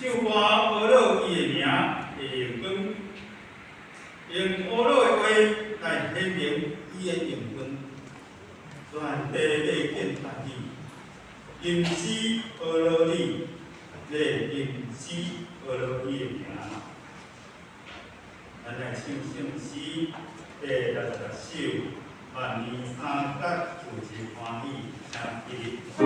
唱歌呵咾伊的名的榮光，用呵咾的話來顯明伊的榮光。全地咧見大你，吟詩呵咾你，咧吟詩呵咾伊的名。咱來唱聖詩第66首，萬年三角主持歡喜，請起起。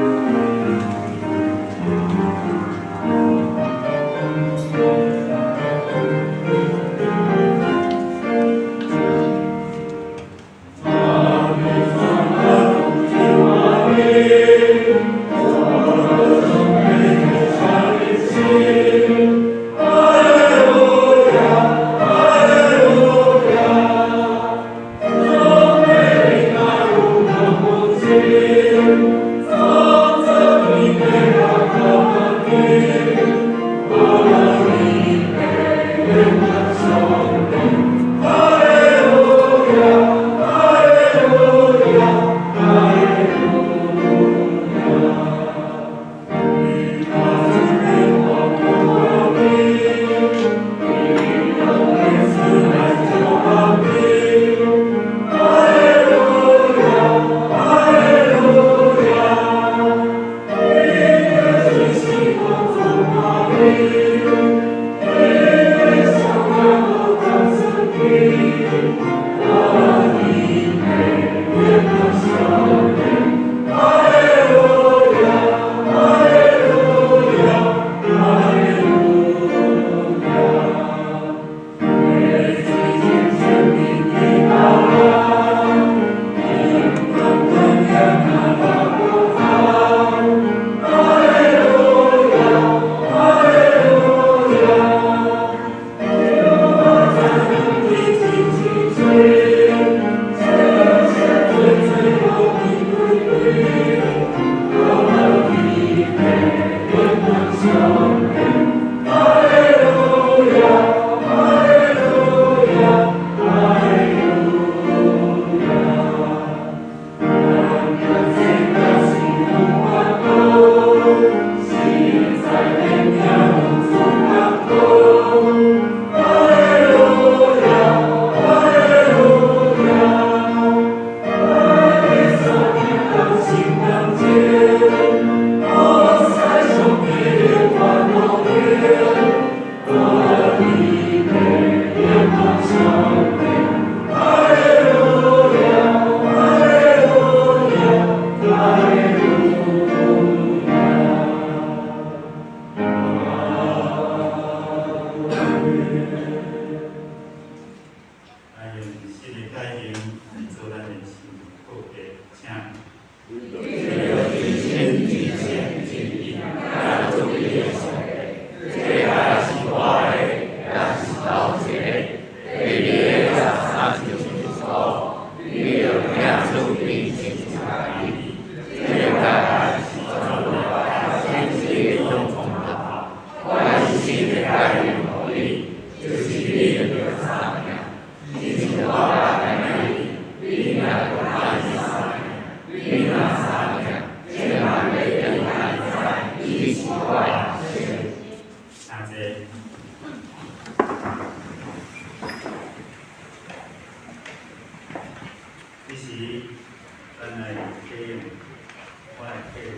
这时，咱來體驗，我來體驗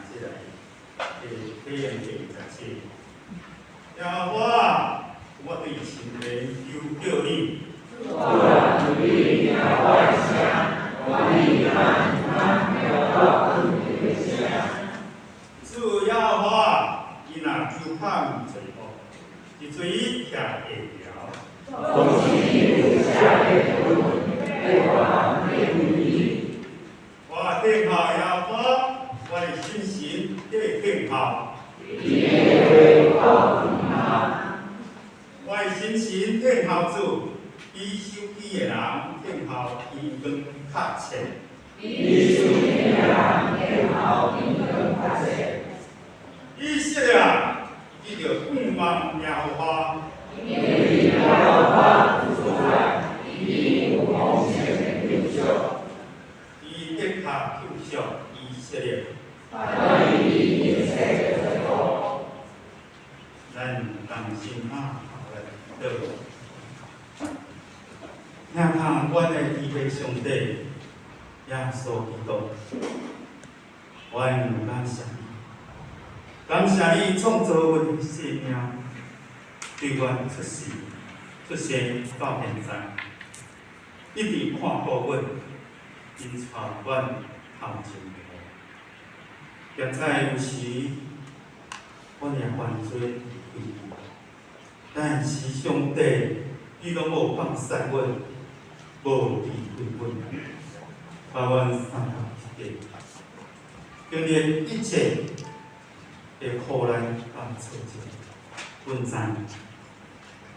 這個體驗第27。耶和華，我對心內求叫你。主啊，求你聽我的聲，願你敢通聽我懇求的聲。主耶和華，伊若糾判罪惡，一錘徛會牢。總是有啥的會我等候耶和華，我的心神在等候。我的心神等候主，比守機的人等候天光較切。以色列，你著仰望耶和華。伊的確救贖以色列。咱同心啊來祈禱。聽看阮的天父上帝，耶穌基督，阮感謝你，感謝你創造阮的生命，對阮出世、出生到現在，一直看顧阮，引帶阮頭前路。現在有時，阮會犯罪離開，但是上帝，你攏無放捨阮，無離開阮，把阮三甲一塊，經歷一切的苦難佮挫折，阮知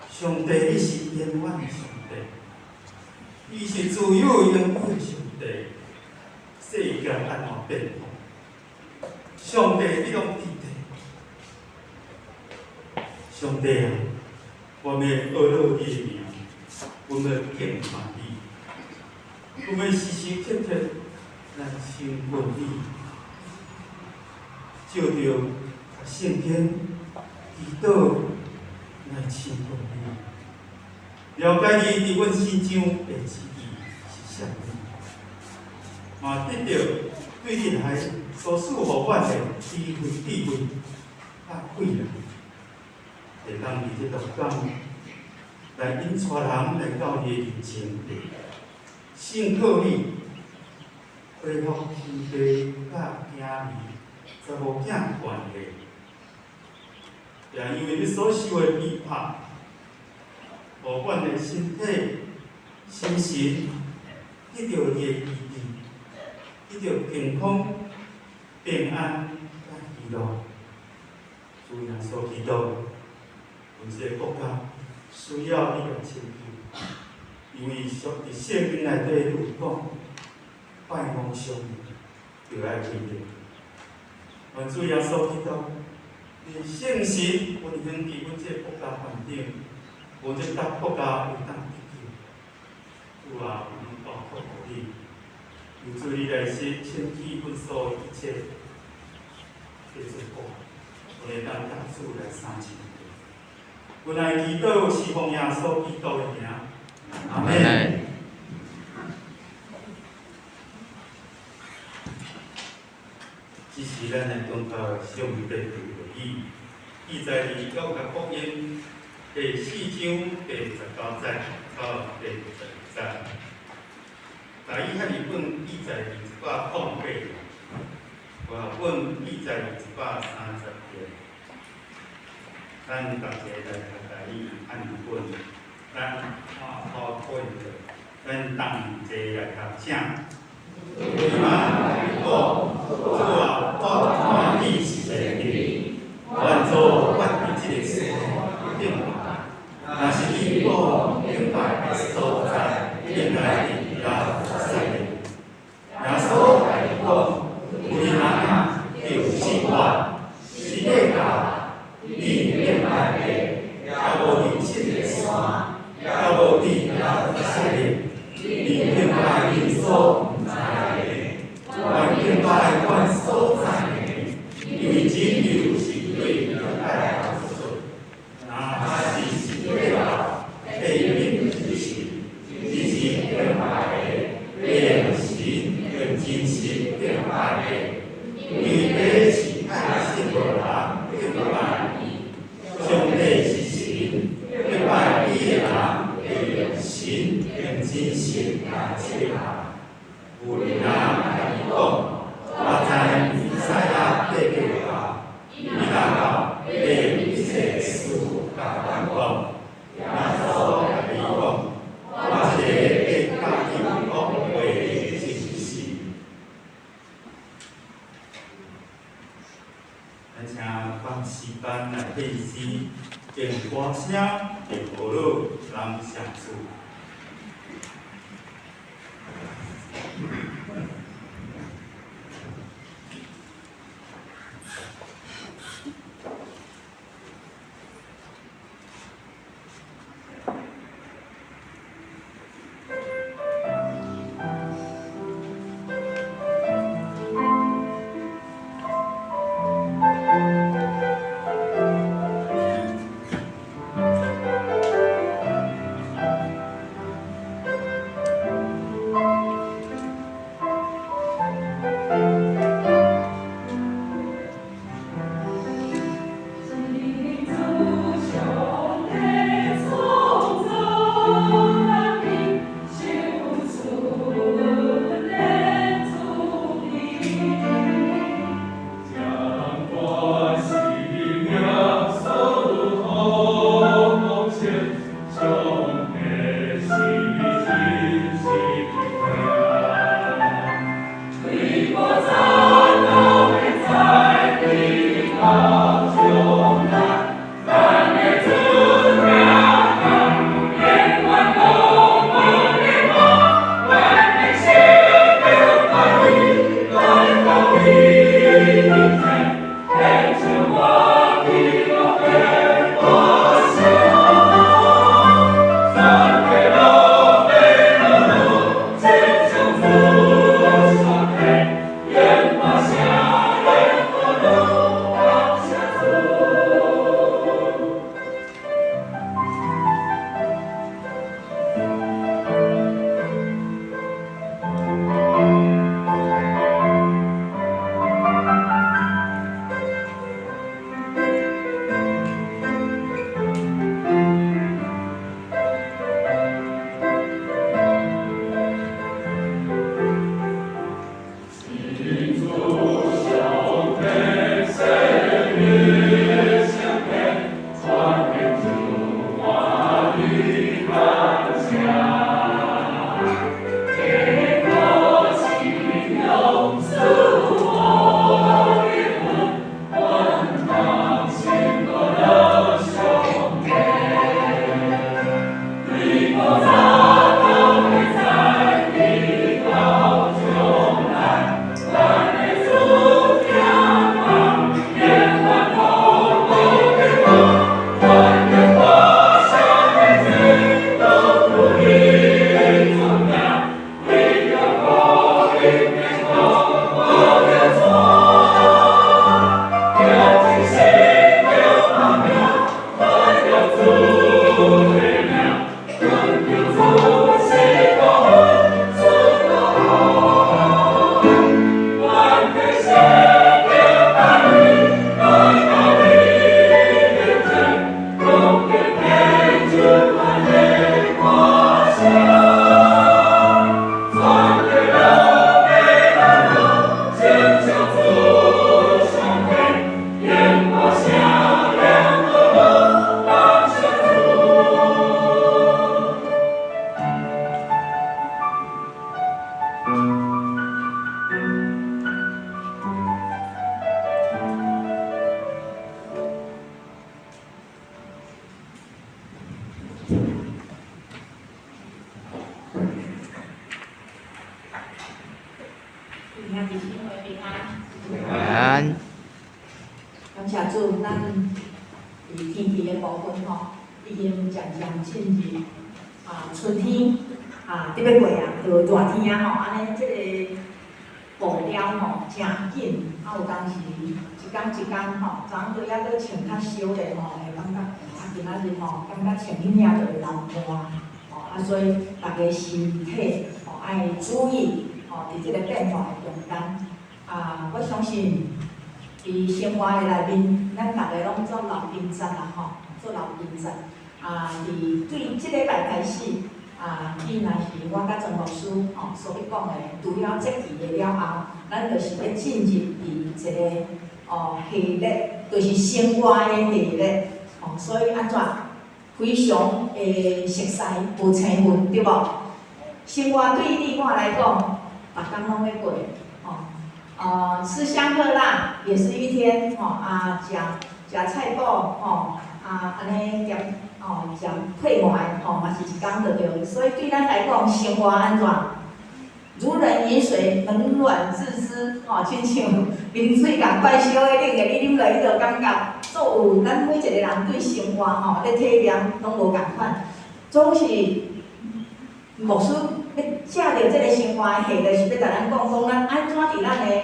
上帝你是永遠的上帝，你是自有永有的上帝，世界按怎變化，上帝你攏佇咧。上帝啊，我欲呵咾你的名，阮欲敬拜你，阮欲時時刻刻來親近你，借著讀聖經、祈禱來親近你，了解你佇阮身上的旨意是啥物，嘛得著對你來所賜予阮的智慧、智慧佮慧眼。會當佇這逐工來引帶人來到你的面前，信靠你，恢復兄弟佮囝兒、查某囝關係。也因為你所受的逼迫，予阮的身體、心神得著你的醫治，得著健康、平安佮喜樂。主耶穌基督。阮這个國家需要你來拯救，因為上佇聖經內底有講，拜偶像就愛毀滅。願主耶穌基督，你聖神運行佇阮這个國家環境，予這个國家會當得救。主啊，阮交託予你，求主你來洗清洗阮所有一切的罪過，予會當佮主來相親。阮來祈禱是奉耶穌基督的名，阿們。這是咱來感覺上帝的話語，記載佇約翰福音第四章第19節到第22節。台語漢字本記載佇108，和合本記載佇130頁。咱逐個來讀台語漢字本，咱看好看著，咱同齊來讀，請。有人共伊講：主啊，我看你是先知。願主阮佇這个山頂拜，若是你講敬拜的所在，應該佇耶路撒冷。耶穌共伊講：有人就是我，時日到，你敬拜的，也無佇這个山，也無佇耶路撒冷，你敬拜你所毋知的，阮敬拜阮所知的，因為拯救是對猶太人出。若是時日到，必定就是這是敬拜的，會用神用真實敬拜的，因為彼是愛信的人敬拜伊。上帝是神，敬拜伊的人會用神用真實來敬拜。有人共伊講：我知彌賽亞必欲到，伊若到，必用一切事共阮講。耶穌共伊講：我這个咧佮你講話的，就是。咱請放詩班來獻詩，用歌聲來呵咾感謝主。主，咱佇天氣的部分吼，已經漸漸進入春天啊，得欲過啊，就熱天啊吼，按呢這个步調吼誠緊，啊有當時一工一工吼，昨昏閣猶閣穿較少咧吼，會感覺啊今仔日吼，感覺穿彼領就會流汗，吼啊所以逐家身體吼愛注意吼，佇這个變化的中間，啊我相信佇生活的內面，咱逐家攏做老經濟啦吼，做老經濟。啊，佇對這禮拜開始，啊，伊若是我佮曾牧師吼所欲講的，除了節期的了後，咱就是欲進入佇一个系列，就是生活的系列，吼，所以按怎非常的熟似有青分，對無？生活對你我來講，逐工攏咧過，吼，吃香喝辣也是一天，吼，啊，食食菜脯，吼，啊，按呢兼。吼，食配糜吼，嘛是一工就對。所以對咱來講，生活按怎？如人飲水，冷暖自知。吼，親像啉水仝款燒的冷的，你啉落去就感覺做有。咱每一個人對生活吼，咧體驗攏無仝款，總是牧師欲藉著這个生活的系列，是欲共咱講講咱按怎佇咱的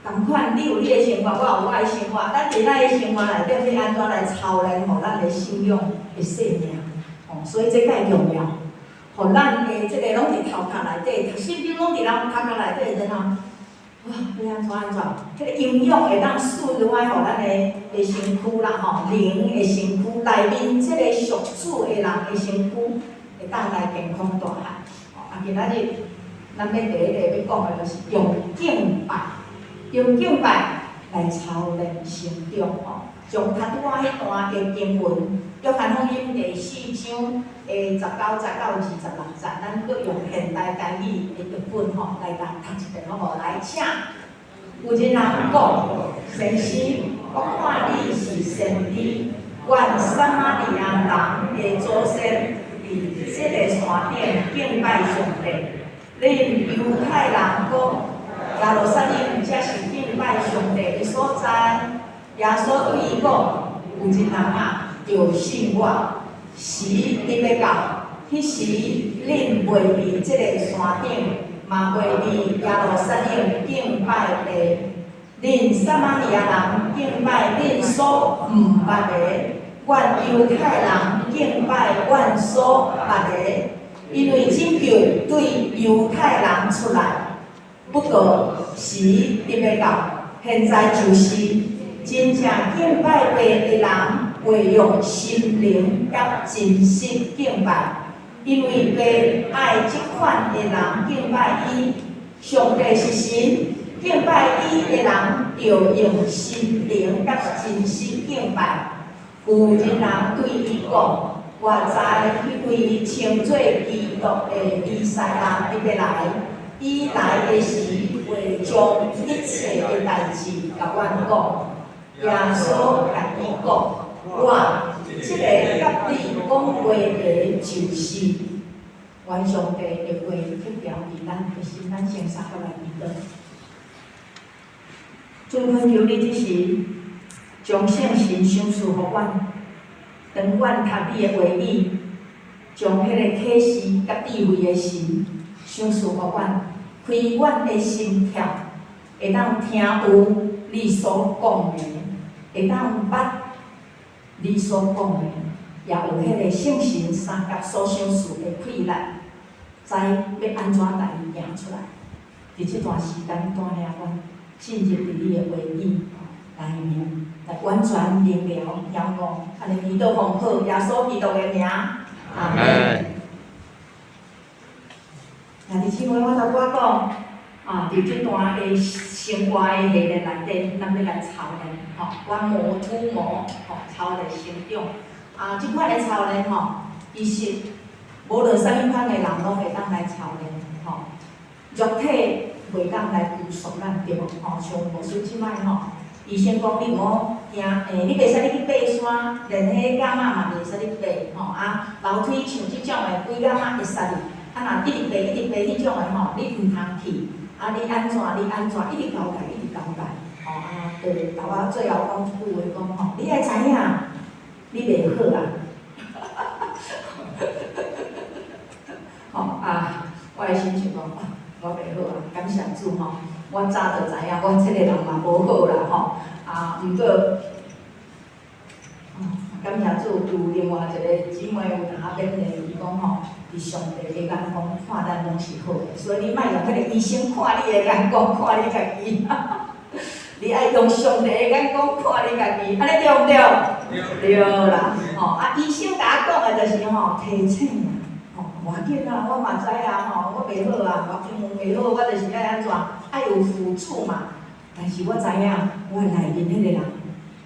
仝款，你有你的生活，我有我的生活，咱佇咱的生活內底欲按怎來操練，予咱的信仰的生命，吼，所以這介重要，予咱的這个攏佇頭殼內底，讀聖經攏佇人頭殼內底，然後，哇，欲按怎按怎，彼个營養會當輸入來予咱的身軀啦，吼，靈的身軀內面這个屬主的人的身軀，會當來健康大漢。吼，啊，今仔日咱欲第一个欲講的就是用敬拜，用敬拜來操練成長，吼。將頭拄仔彼段的經文，約翰福音第四章的19節到26節，咱閣用現代台語的譯本吼來共讀一遍好無？來，請。有一人講：先生，我看你是先知，阮撒瑪利亞人的祖先佇這个山頂敬拜上帝，恁猶太人講耶路撒冷才是敬拜上帝的所在。耶穌對伊講：有一人啊，著信我，時得欲到，彼時恁袂佇這个山頂，嘛袂佇耶路撒冷敬拜父。恁撒瑪利亞人敬拜恁所毋捌的，阮猶太人敬拜阮所捌的，因為拯救對猶太人出來。不過時得欲到，現在就是真正敬拜父的人，會用心靈佮真實敬拜，因為父愛這款的人敬拜伊。上帝是神，敬拜伊的人，著用心靈佮真實敬拜。有一人對伊講：我知彼位稱做基督的彌賽亞得欲來，伊來的時，會將一切的代誌共阮講。耶穌共伊講：我這个佮你講話的，就是願上帝的話特別佇咱的心，咱先三個來祈禱。主，懇求你這時將聖神賞賜予阮，當阮讀你的話語，將彼个啟示佮智慧的心賞賜予阮，開阮的心竅，會當聽有你所講的，會當捌你所講的，也有彼个聖神三甲所賞賜的氣力，知欲按怎帶伊行出來。佇這段時間，帶領阮進入佇你的話語內面，來完全明了曉悟，按呢祈禱奉靠耶穌基督的名，阿門。兄弟姊妹，我頭拄仔講，啊，佇這段的生活的系列內底，咱欲來操練，吼，觀磨突磨，吼，操練成長。啊，這款的操練吼，其實無論啥物款的人攏會當來操練，吼。肉體袂當來拘束咱，對無？吼，像牧師這擺吼，醫生講你毋好行，你袂使你去爬山，連彼蛤蟆嘛袂使你爬，吼啊，樓梯像這種的，規蛤蟆會殺你。啊，若一直爬一直爬彼種的吼，你毋通去。啊，你按怎你按怎，一直交代一直交代，吼。吼啊，就共我最後講一句話講吼，你愛知影，你袂好啊。吼啊，我的心想講，啊，我袂好啊，感謝主吼，我早就知影，我這個人嘛無好啦吼，啊，毋過，感謝主，有另外一個姊妹有同我勉勵，伊講吼，佇上帝的眼光看咱攏是好的，所以你莫用彼個醫生看你的眼光看你家己，你愛用上帝的眼光看你家己，按呢對毋對？對啦，吼啊！醫生共我講的就是吼，提醒啊，吼，無要緊啊，我嘛知啊，吼，我袂好啊，我袂好，我就是愛按怎，愛有輔助嘛。但是我知影，我內面彼個人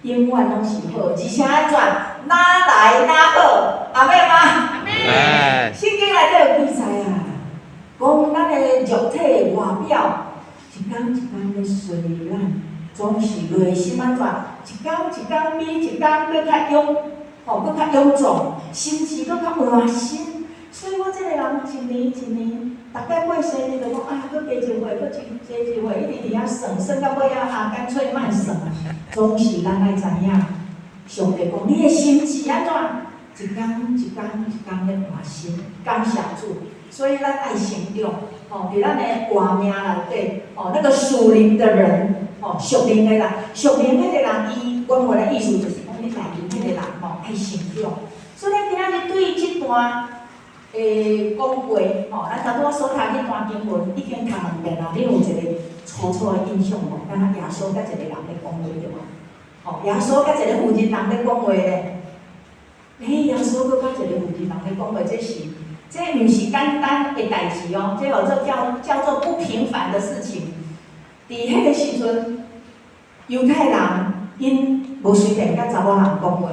永遠攏是好，而且按怎，哪來哪好，阿們嗎？阿們。聖經內底有記載啊，講咱的肉體外表一工一工咧衰爛，總是內心按怎，一工一工比一工閣較勇，吼，閣較勇壯，心智閣較換新。所以我這個人一年一年，逐擺過生日就講啊，閣加一歲，閣加一歲，一直佇遐算，算到尾仔啊，乾脆莫算啊。總是咱愛知影，上帝講你的心智按怎，一工一工一工咧換新，感謝主。所以咱愛成長，吼，佇咱的活命內底，吼，那個屬靈的人，吼，屬靈的人，屬靈彼個人，伊原話的意思就是講，你內面彼個人，吼，愛成長。所以咱今仔日對這段講話，吼，咱頭拄仔所讀彼段經文已經讀兩遍啊，你有一個初初的印象無？敢若耶穌佮一個人咧講話對無？吼，耶穌佮一個婦人人咧講話咧。欸，耶穌閣佮一個婦人人咧講話，這毋是簡單的代誌哦，這號做叫做不平凡的事情。佇彼個時陣，猶太人𪜶無隨便佮查某人講話，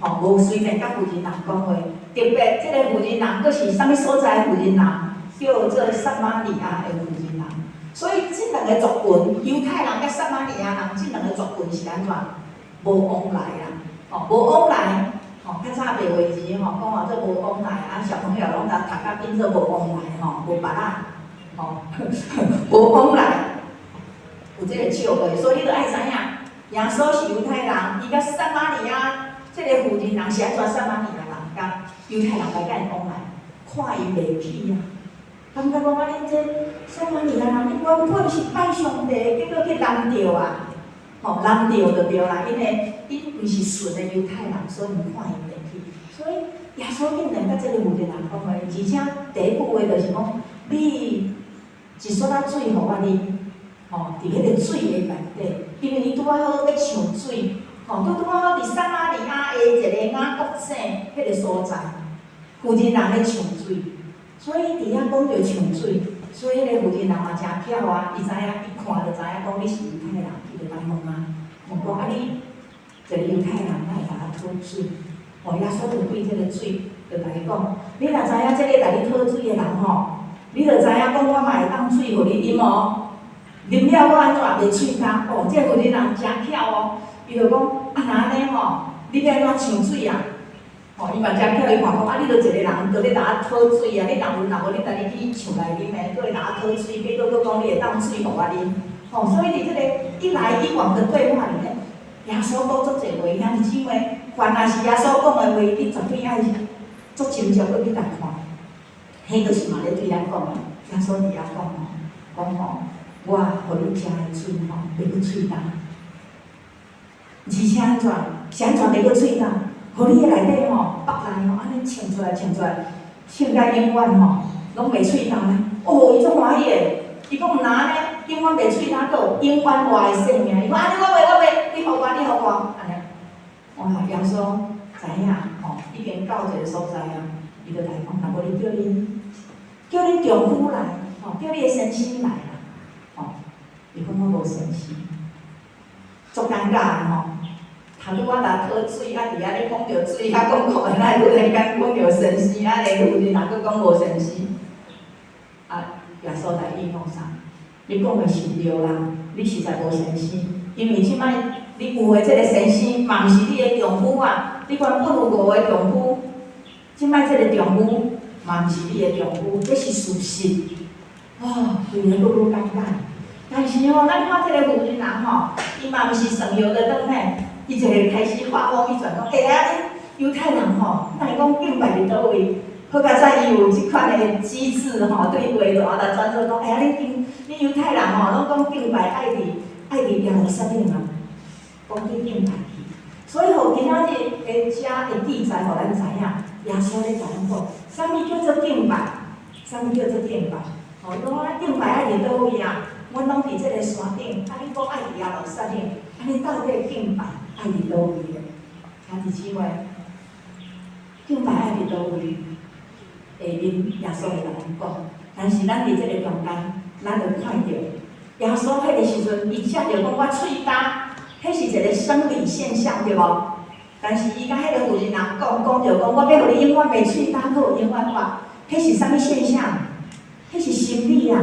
吼，無隨便佮婦人人講話。特別這個婦人人閣是啥物所在的婦人人？叫做撒瑪利亞的婦人人。所以這兩個族群，猶太人佮撒瑪利亞人，這兩個族群是按怎？無往來啦，吼，無往來。吼，較早袂話字吼，講話做無往來，啊，小朋友攏共讀甲變做無往來吼，無別仔，吼，無往來，有這個笑話，所以你著愛知影，耶穌是猶太人，伊佮撒瑪利亞這個婦人人是按怎撒瑪利亞人佮猶太人來佮𪜶往來，看伊袂起啊，感覺講啊，恁這撒瑪利亞人，恁原本是拜上帝，結果去濫著啊，吼，濫著就對啦，因為𪜶毋是純的猶太人，所以毋看伊袂起。所以耶穌竟然佮這個婦人人講話，而且第一句話就是講，你一撮仔水予我啉，吼，佇彼個水的內底，因為伊拄仔好欲搶水，吼，拄拄仔好佇撒瑪利亞的一個雅各井彼個所在，婦人人咧搶水，所以佇遐講著搶水，所以彼個婦人人嘛誠巧啊，伊知影，伊看就知影講你是猶太人，伊就來問啊，問講啊你一個猶太人，哪會共我討水？吼，耶穌就對這個水，就共伊講，你若知影這個來你討水的人吼，你就知影講我嘛會當水予你飲哦。啉了閣按怎袂喙焦？哦，這個婦人人誠巧哦，伊就講啊，若按呢吼，你欲按怎搶水啊？吼，伊嘛誠巧，伊看講啊，你著一個人，佇咧共我討水啊，你若有若無，你家己去搶來啉的，閣會共我討水，結果閣講你會當水予我啉。吼，所以佇這個一來一往的對話裡面，耶穌講足濟話，兄弟姊妹，凡若是耶穌講的話，你絕對愛足斟酌閣去共看。彼就是嘛咧對咱講的，耶穌佇遐講吼，講吼，我予你食的水吼，袂閣喙焦。而且按怎？是按怎袂閣喙焦？予你的內底吼，腹內吼，按呢衝出來，衝出來，衝到永遠吼，攏袂喙焦呢。哦，伊足歡喜的，伊講毋若按呢，永遠袂喙焦，閣有永遠活的生命。伊講按呢我袂，我袂，你予我，你予我，按呢。哇，耶穌知影吼，已經到一個所在啊，伊就來講，若無你叫恁丈夫來，吼，叫你的先生來啦，吼。伊講我無先生，足尷尬的吼。頭拄仔來討水，啊，佇遐咧講著水，啊，講講的，哪會突然間講著先生？啊，個婦人人閣講無先生。啊，耶穌來伊講啥？你講的是對啦，你實在無先生，因為這擺你有的這個先生嘛毋是你的丈夫啊，你原本有五個丈夫，這擺這個丈夫嘛毋是你的丈夫，這是事實。哦，規个閣愈尷尬。但是吼，咱看這个婦人人吼，伊嘛毋是省油的燈呢，伊一个開始話鋒一轉講，欸啊，恁猶太人吼，哪會講敬拜佇佗位？好佳哉，伊有這款的機智吼，對話就後來轉做講，欸啊，恁敬恁猶太人吼，攏講敬拜愛佇耶路撒冷啊，講去敬拜去。所以吼，今仔日的遮的記載，予咱知影，耶穌咧共咱講，啥物叫做敬拜？啥物叫做敬拜？吼，伊講啊，敬拜愛佇佗位啊？阮攏佇這个山頂，啊，你講愛佇耶路撒冷，啊，你到底敬拜愛佇佗位咧？兄弟姊妹，敬拜愛佇佗位？下面耶穌會共咱講，但是咱佇這个中間，咱就看著耶穌彼个時陣，伊接著講我喙焦，彼是一个生理現象，對無？但是伊佮彼个婦人人講，講著講我欲予你永遠袂喙焦，閣有永遠活，彼是啥物現象？彼是心理啊，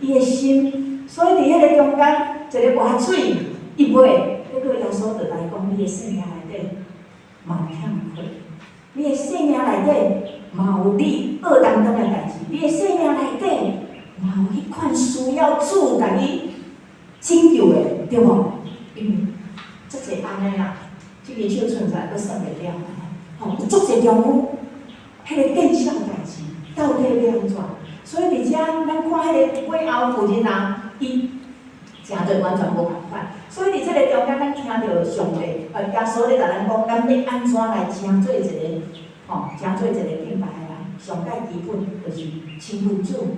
伊的心。所以佇彼个中間，一個活水，伊袂，結果耶穌就來講，你的生命內底嘛有欠缺，你的生命內底嘛有你惡當當的代誌，你的生命內底嘛有彼款需要主共你拯救的，對無？因為足濟按呢啦，這个手伸出來閣算袂了，吼，有足濟丈夫，彼个見笑代誌到底欲按怎？所以佇遮，咱看彼个尾後婦人人，伊誠做完全無仝款。所以佇這个中間，咱聽著上帝，耶穌咧共咱講，咱欲按怎來成做一个，吼，成做一個敬拜的人？上蓋基本就是親近主，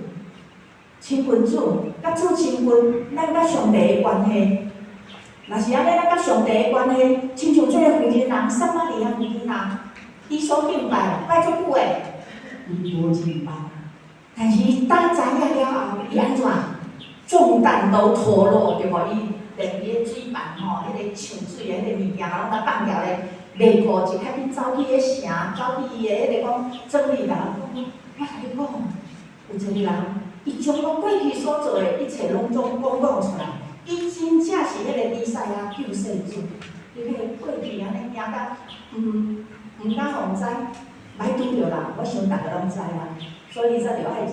親近主，佮主親近，咱佮上帝的關係。若是按呢，咱佮上帝的關係，親像這個婦人人，撒瑪利亞婦人人，伊所敬拜拜足久的，伊無認捌。但是伊當知影了後，伊按怎？重擔都脫落，對無？伊連伊的水盤吼，彼个搶水的彼个物件，攏共放掉咧，袂顧一較緊走去彼城，走去伊的彼个講整理人講，我共你講，有一个人，伊將我過去所做的一切攏總講講出來，伊真正是彼个彌賽亞救世主。伊彼個過去按呢行甲，毋敢予知，歹拄著人，我想逐个攏知啦。所以才著愛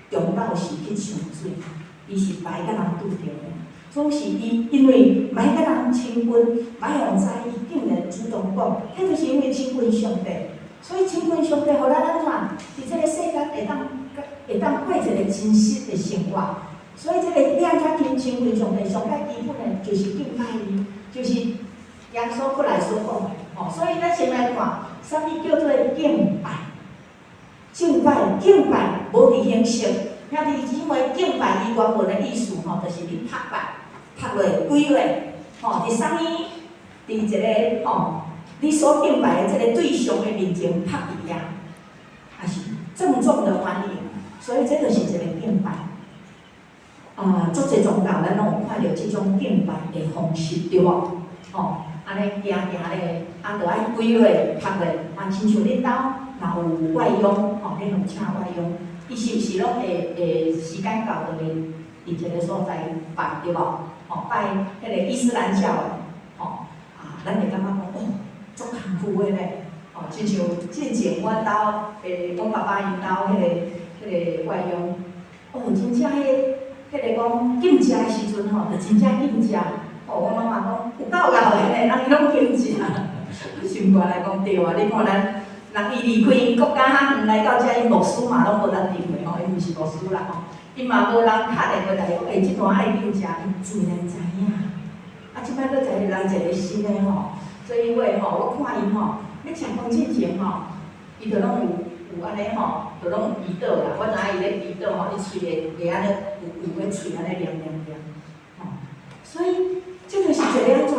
中晝時去搶水，伊是歹共人拄著的，總是伊因為歹共人親近，歹予知，伊竟然主動講，彼就是因為親近上帝，所以親近上帝，予咱按怎？佇這个世間會當過一個真實的生活。所以這个你按怎親近上帝，上蓋基本的就是敬拜伊，就是耶穌過來所講的，吼。所以咱先來看，啥物叫做敬拜？敬拜，敬拜無佇形式，兄弟姊妹，敬拜伊原文的意思吼，就是你拍拜、拍落、跪落，吼，佇啥物？佇一个吼，你所敬拜的這个對象的面前拍佇遐，也是鄭重的歡迎，所以這就是一個敬拜。啊，足濟宗教咱攏有看著這種敬拜的方式，對無？吼，按呢行行咧，啊，著愛跪落、拍落，啊，親像恁兜若有外傭，吼，恁有請外傭，伊是毋是攏會時間到就會佇一個所在拜，對無？吼，拜彼個伊斯蘭教的，吼，啊，咱會感覺講，哦，足艱苦的咧，吼，親像進前阮兜，阮爸爸𪜶兜彼個外傭，哦，真正彼個講禁食的時陣吼，就真正禁食。哦，阮媽媽講有夠𠢕的咧，人伊攏禁食。心肝內講對啊，你看咱人伊離開𪜶國家較遠來到遮，𪜶牧師嘛攏無咱認為吼，伊毋是牧師啦吼，伊嘛無人敲電話來講，欸，這段愛禁食，𪜶自然知影。啊，這擺閣一個來一個新的吼，所以話吼，我看伊吼，欲食飯進前吼，伊就攏有按呢吼，就攏有祈禱啦。我知影伊咧祈禱吼，伊喙會按呢有彼喙按呢念念念，吼。所以這就是一個按怎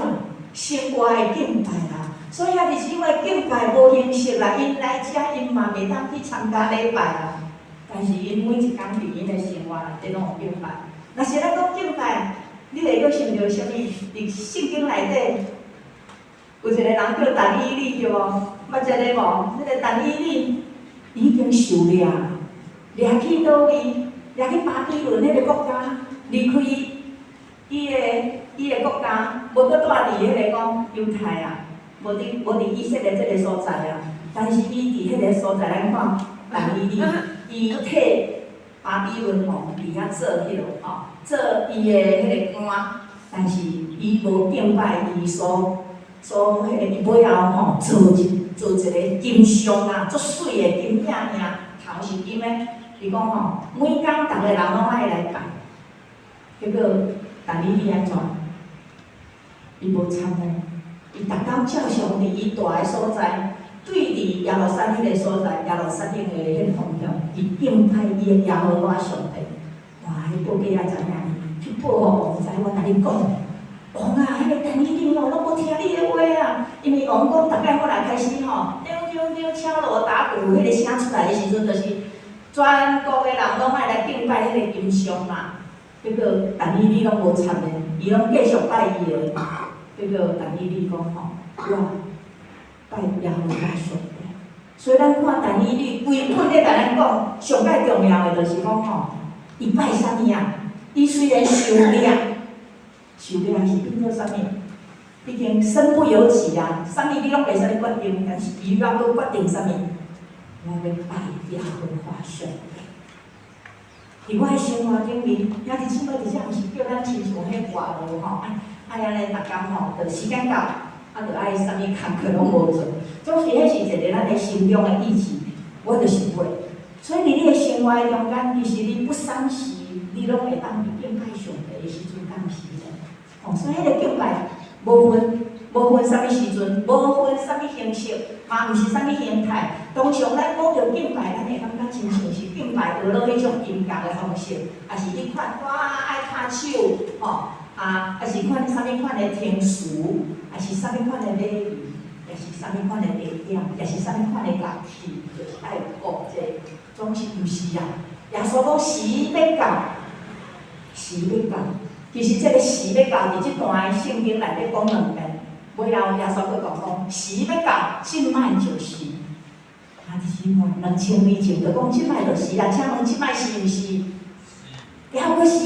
生活的敬拜啦。所以啊，就是因為敬拜無形式啦，𪜶來遮𪜶嘛袂當去參加禮拜啦。但是𪜶每一工佇𪜶的生活內底攏有敬拜。若是咱講敬拜，你會閣想著啥物？佇聖經內底有一個人叫但以理，對無？捌這个無？彼個但以理已經受掠，掠去佗位？掠去巴比倫彼個國家，離開伊的國家，無閣蹛佇彼個講猶太啊，無佇以色列這个所在啊。但是伊佇彼個所在，咱看但以理，伊替巴比倫王佇遐做彼落吼，做伊的彼個官，但是伊無敬拜伊所所彼個，伊尾後吼做一個金像啊，足媠的金影影，頭是金的。伊講吼，每工逐个人攏愛來拜，結果但以理按怎？伊無參的，伊逐工照常佇伊蹛的所在，對佇耶路撒冷彼個所在，耶路撒冷的彼個方向，伊敬拜伊的耶和華上帝。哇！彼報價仔知影？去報予王知，我共你講，王啊，彼個但以理哦，攏無聽你的話啊！因為王講，逐擺我來開始吼，叮叮叮敲鑼打鼓，彼個聲出來的時陣，就是全國的人攏愛來敬拜彼個金像嘛。結果但以理攏無參的，伊攏繼續拜伊的。結果但以理講吼，我拜耶和華上帝。所以咱看但以理規本咧，共咱講上蓋重要的就是講吼，伊拜啥物啊？伊雖然受掠，受掠是變做啥物？已經身不由己啊！啥物你攏袂使決定，但是伊猶閣決定啥物？我欲拜耶和華上帝。佇我的生活頂面，兄弟姊妹佇遮毋是叫咱親像彼外勞吼，愛按呢逐工吼，就時間到，啊，就愛啥物工課攏無做。總是彼是一個咱的心中的意志，我就是會。所以佇你的生活的中間，其實你不三時，你攏會當去敬拜上帝的時陣，敢毋是咧？吼，所以彼個敬拜無分啥物時陣，無分啥物形式，嘛毋是啥物形態。通常咱講著敬拜，咱會感覺親像是敬拜學落彼種音樂的方式，抑是彼款哇愛拍手，吼，啊，抑是款啥物款的聽詞，抑是啥物款的禮儀，抑是啥物款的地點，抑是啥物款的樂器，就是愛有國際，總是毋是啊？耶穌講時欲到，時欲到。其實這個時欲到，佇這段的聖經內底講兩遍，尾後耶穌閣講講時欲到，這擺就是。啊，就是看2000年前就講這擺就是啊，請問這擺是毋是？猶閣是，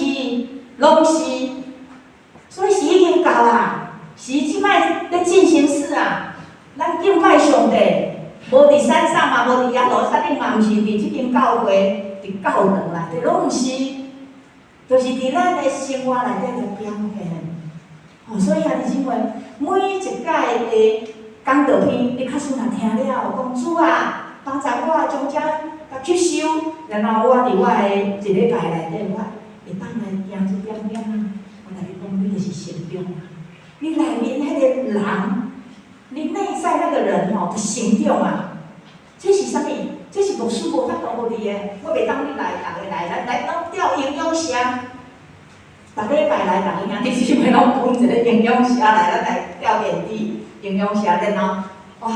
攏是。所以時已經到啊，時這擺咧進行式啊。咱敬拜上帝，無佇山上嘛，無佇耶路撒冷嘛，毋是佇這間教會，佇教堂內底，攏毋是。就是佇咱的生活內底來表現。哦，所以兄弟姊妹，每一擺的講道篇，你假使若聽了，講主啊，幫助我將這共吸收，然後我佇我的一禮拜內底，我會當來行一點點啊。我共你講，你就是成長啊！你內面彼個人，你內在那個人吼，就成長啊！這是啥物？這是牧師無法度予你的，我袂當你來，逐个來，來來攏吊營養箱。逐禮拜來，逐个兄弟姊妹攏分一個營養箱來，咱來吊電池營養箱，然後哇，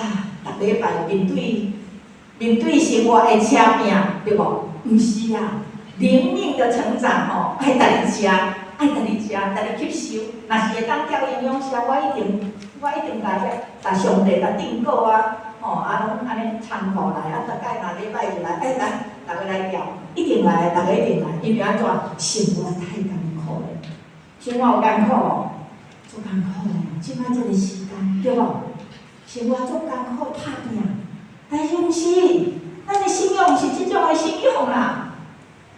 逐禮拜面對生活的車拼，對無？毋是啊，靈命的成長吼，愛家己食，愛家己食，家己吸收。若是會當吊營養箱，我一定共遐，共上帝共訂購啊，吼啊，攏按呢倉庫來，啊，逐擺若禮拜就來，欸來，逐个來吊，一定來，逐个一定來，因為按怎？生活太艱苦了，生活有艱苦無？足艱苦的，這擺這個時間，對無？生活足艱苦拍拚，但是毋是，咱的信仰毋是這種的信仰啦。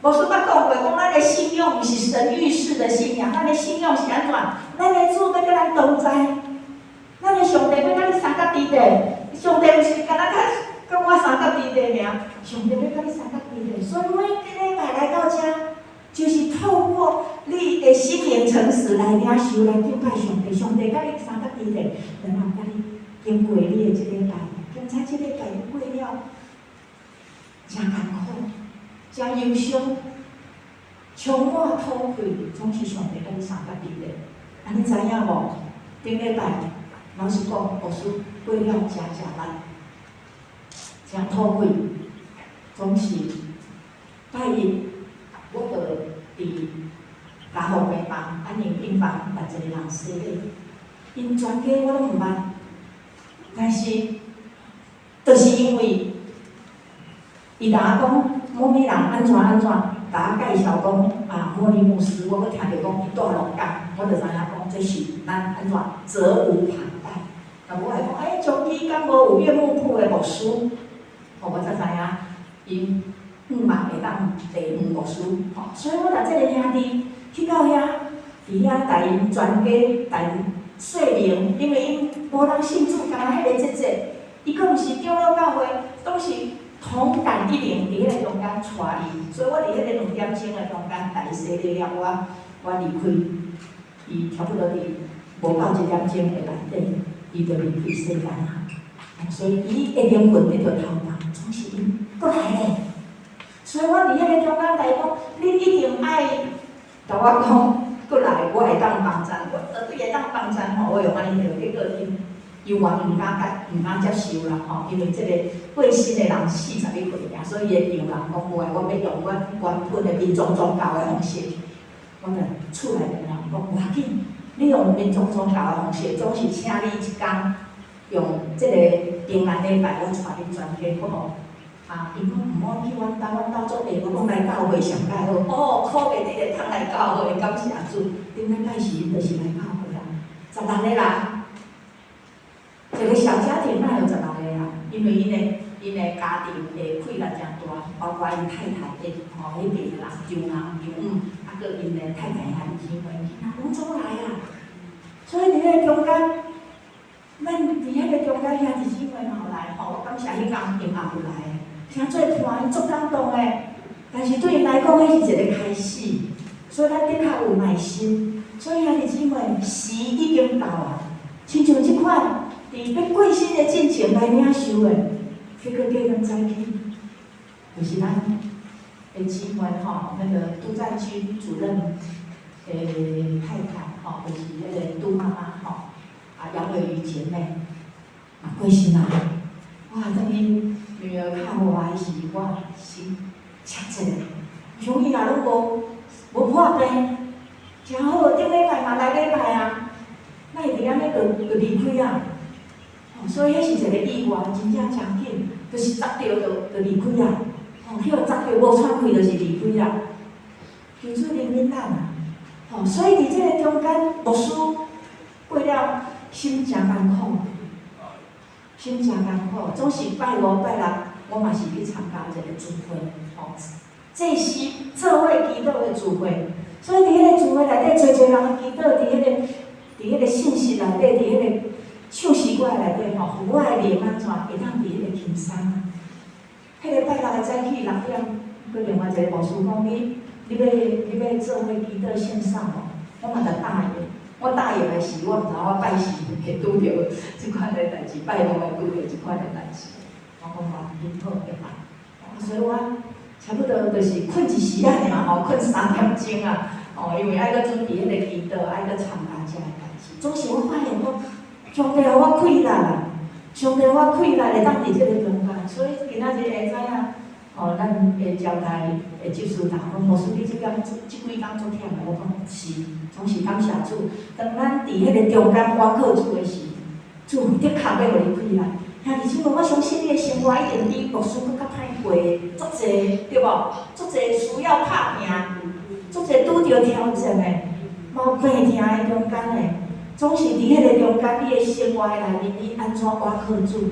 牧師捌講過，講咱的信仰毋是神諭式的信仰，咱的信仰是按怎？咱的主欲佮咱同在，咱的上帝欲佮你相佮佇咧，上帝毋是干焦佮我相佮佇咧爾，上帝欲佮你相佮佇咧，所以每一禮拜來到遮，就是透過你的心靈誠實來領受、來敬拜上帝，上帝佮你相佮佇咧，然後佮你經過你的這禮拜，敢知這禮拜你過了誠艱苦、誠憂傷、充滿土氣，總是上帝佮你相佮佇咧。啊，你知影無？頂禮拜老實講，牧師過了誠食力、誠土氣，總是拜一，我就佇加護病房、安寧病房，共一個人洗禮，𪜶全家我攏毋捌，但是，就是因為伊共我講某某人按怎按怎，共我介紹講啊，莫莉牧師，我閣聽著講伊蹛鹿港，我就知影講這是咱按怎責無旁貸。若無會講，欸，松基敢無有岳母埔的牧師，吼，我才知影𪜶 向望會當地方牧師，吼，所以我共這个兄弟去到遐，佇遐共𪜶全家共𪜶說明，因為𪜶無人信主，敢若彼個節節，伊閣毋是長老教會，總是同感一靈佇彼个中間帶伊，所以我佇彼个2點鐘的中間共伊洗禮了，我離開，伊差不多佇無夠1點鐘的內底，伊就離開世間啊。所以伊的靈魂得著頭夢，總是𪜶閣來咧。所以我佇彼个中間共伊講，恁一定愛共我講，閣來我會當幫贊，我絕對會當幫贊吼。我用按呢結果𪜶猶原毋敢接受啦吼，因為這个過身的人41歲爾，所以伊的丈人講無愛，我欲用阮原本的民族宗教的方式。我就厝內的人講無要緊，你用民族宗教的方式，總是請你一工用這个平安禮拜，我帶恁全家好無？啊，𪜶講毋好去阮兜，阮兜足下，我講來教會上較好。哦，苦袂得會通來教會，感謝主。頂禮拜時𪜶就是來教會啊，16個人，一個小家庭哪有16個人？因為𪜶的家庭的氣力誠大，包括𪜶太太的吼，彼邊的人丈人丈母，啊，閣𪜶的太太兄弟姊妹，囡仔攏總來啊。所以佇彼個中間，咱佇彼個中間兄弟姊妹嘛有來吼，我感謝彼工𪜶也有來。誠做伴，足感動的。但是對𪜶來講，彼是一個開始，所以咱的確有耐心。所以兄弟姊妹，時已經到啊！親像這款佇欲過身的進前來領受的，結果隔工早起，就是咱的姊妹吼，那個杜在軍主任的太太吼，就是彼個杜媽媽吼，啊楊偉瑜姐妹嘛過身啊！哇，當𪜶女兒敲予我彼時，我心赤一下，想伊若攏無破病，誠好，頂禮拜嘛來禮拜啊，哪會佇按呢就離開啊？所以彼是一個意外，真正誠緊，就是砸著就離開啊！吼，去予砸著無喘氣就是離開啊！求主憐憫咱啊！吼，所以佇這个中間，牧師過了心誠艱苦。心誠艱苦，總是拜五拜六，我嘛是去參加一個聚會，吼，祭司做伙祈禱的聚會。所以佇彼個聚會內底，濟濟人祈禱，佇彼個信息內底，佇彼個唱詩歌內底，吼，予我的靈按怎會當佇彼個輕鬆啊？彼個拜六的早起6點，閣另外一個牧師講你欲做伙祈禱獻上無？我嘛就答應。我答應的時，我毋知我拜四會拄著這款的代誌，拜五會拄著這款的代誌。我講無緊好對吧？所以我差不多就是睏一時仔爾吼，睏3點鐘啊，吼，因為愛閣準備彼个祈禱，愛閣參加遮个代誌。總是我發現講，上帝予我氣力啊，上帝予我氣力會當佇這個中間，所以今仔日會知影，吼，咱的招待的執事長講，牧師你這工這幾工足忝的，我講是，總是感謝主。當咱佇彼个中間倚靠主的時，主的確欲予你氣力。兄弟姊妹，我相信你的生活一定比牧師閣較歹過，足濟對無？足濟需要拍拚，足濟拄著挑戰的，嘛有病痛的中間的，總是佇彼个中間，你的生活內面，你按怎倚靠主？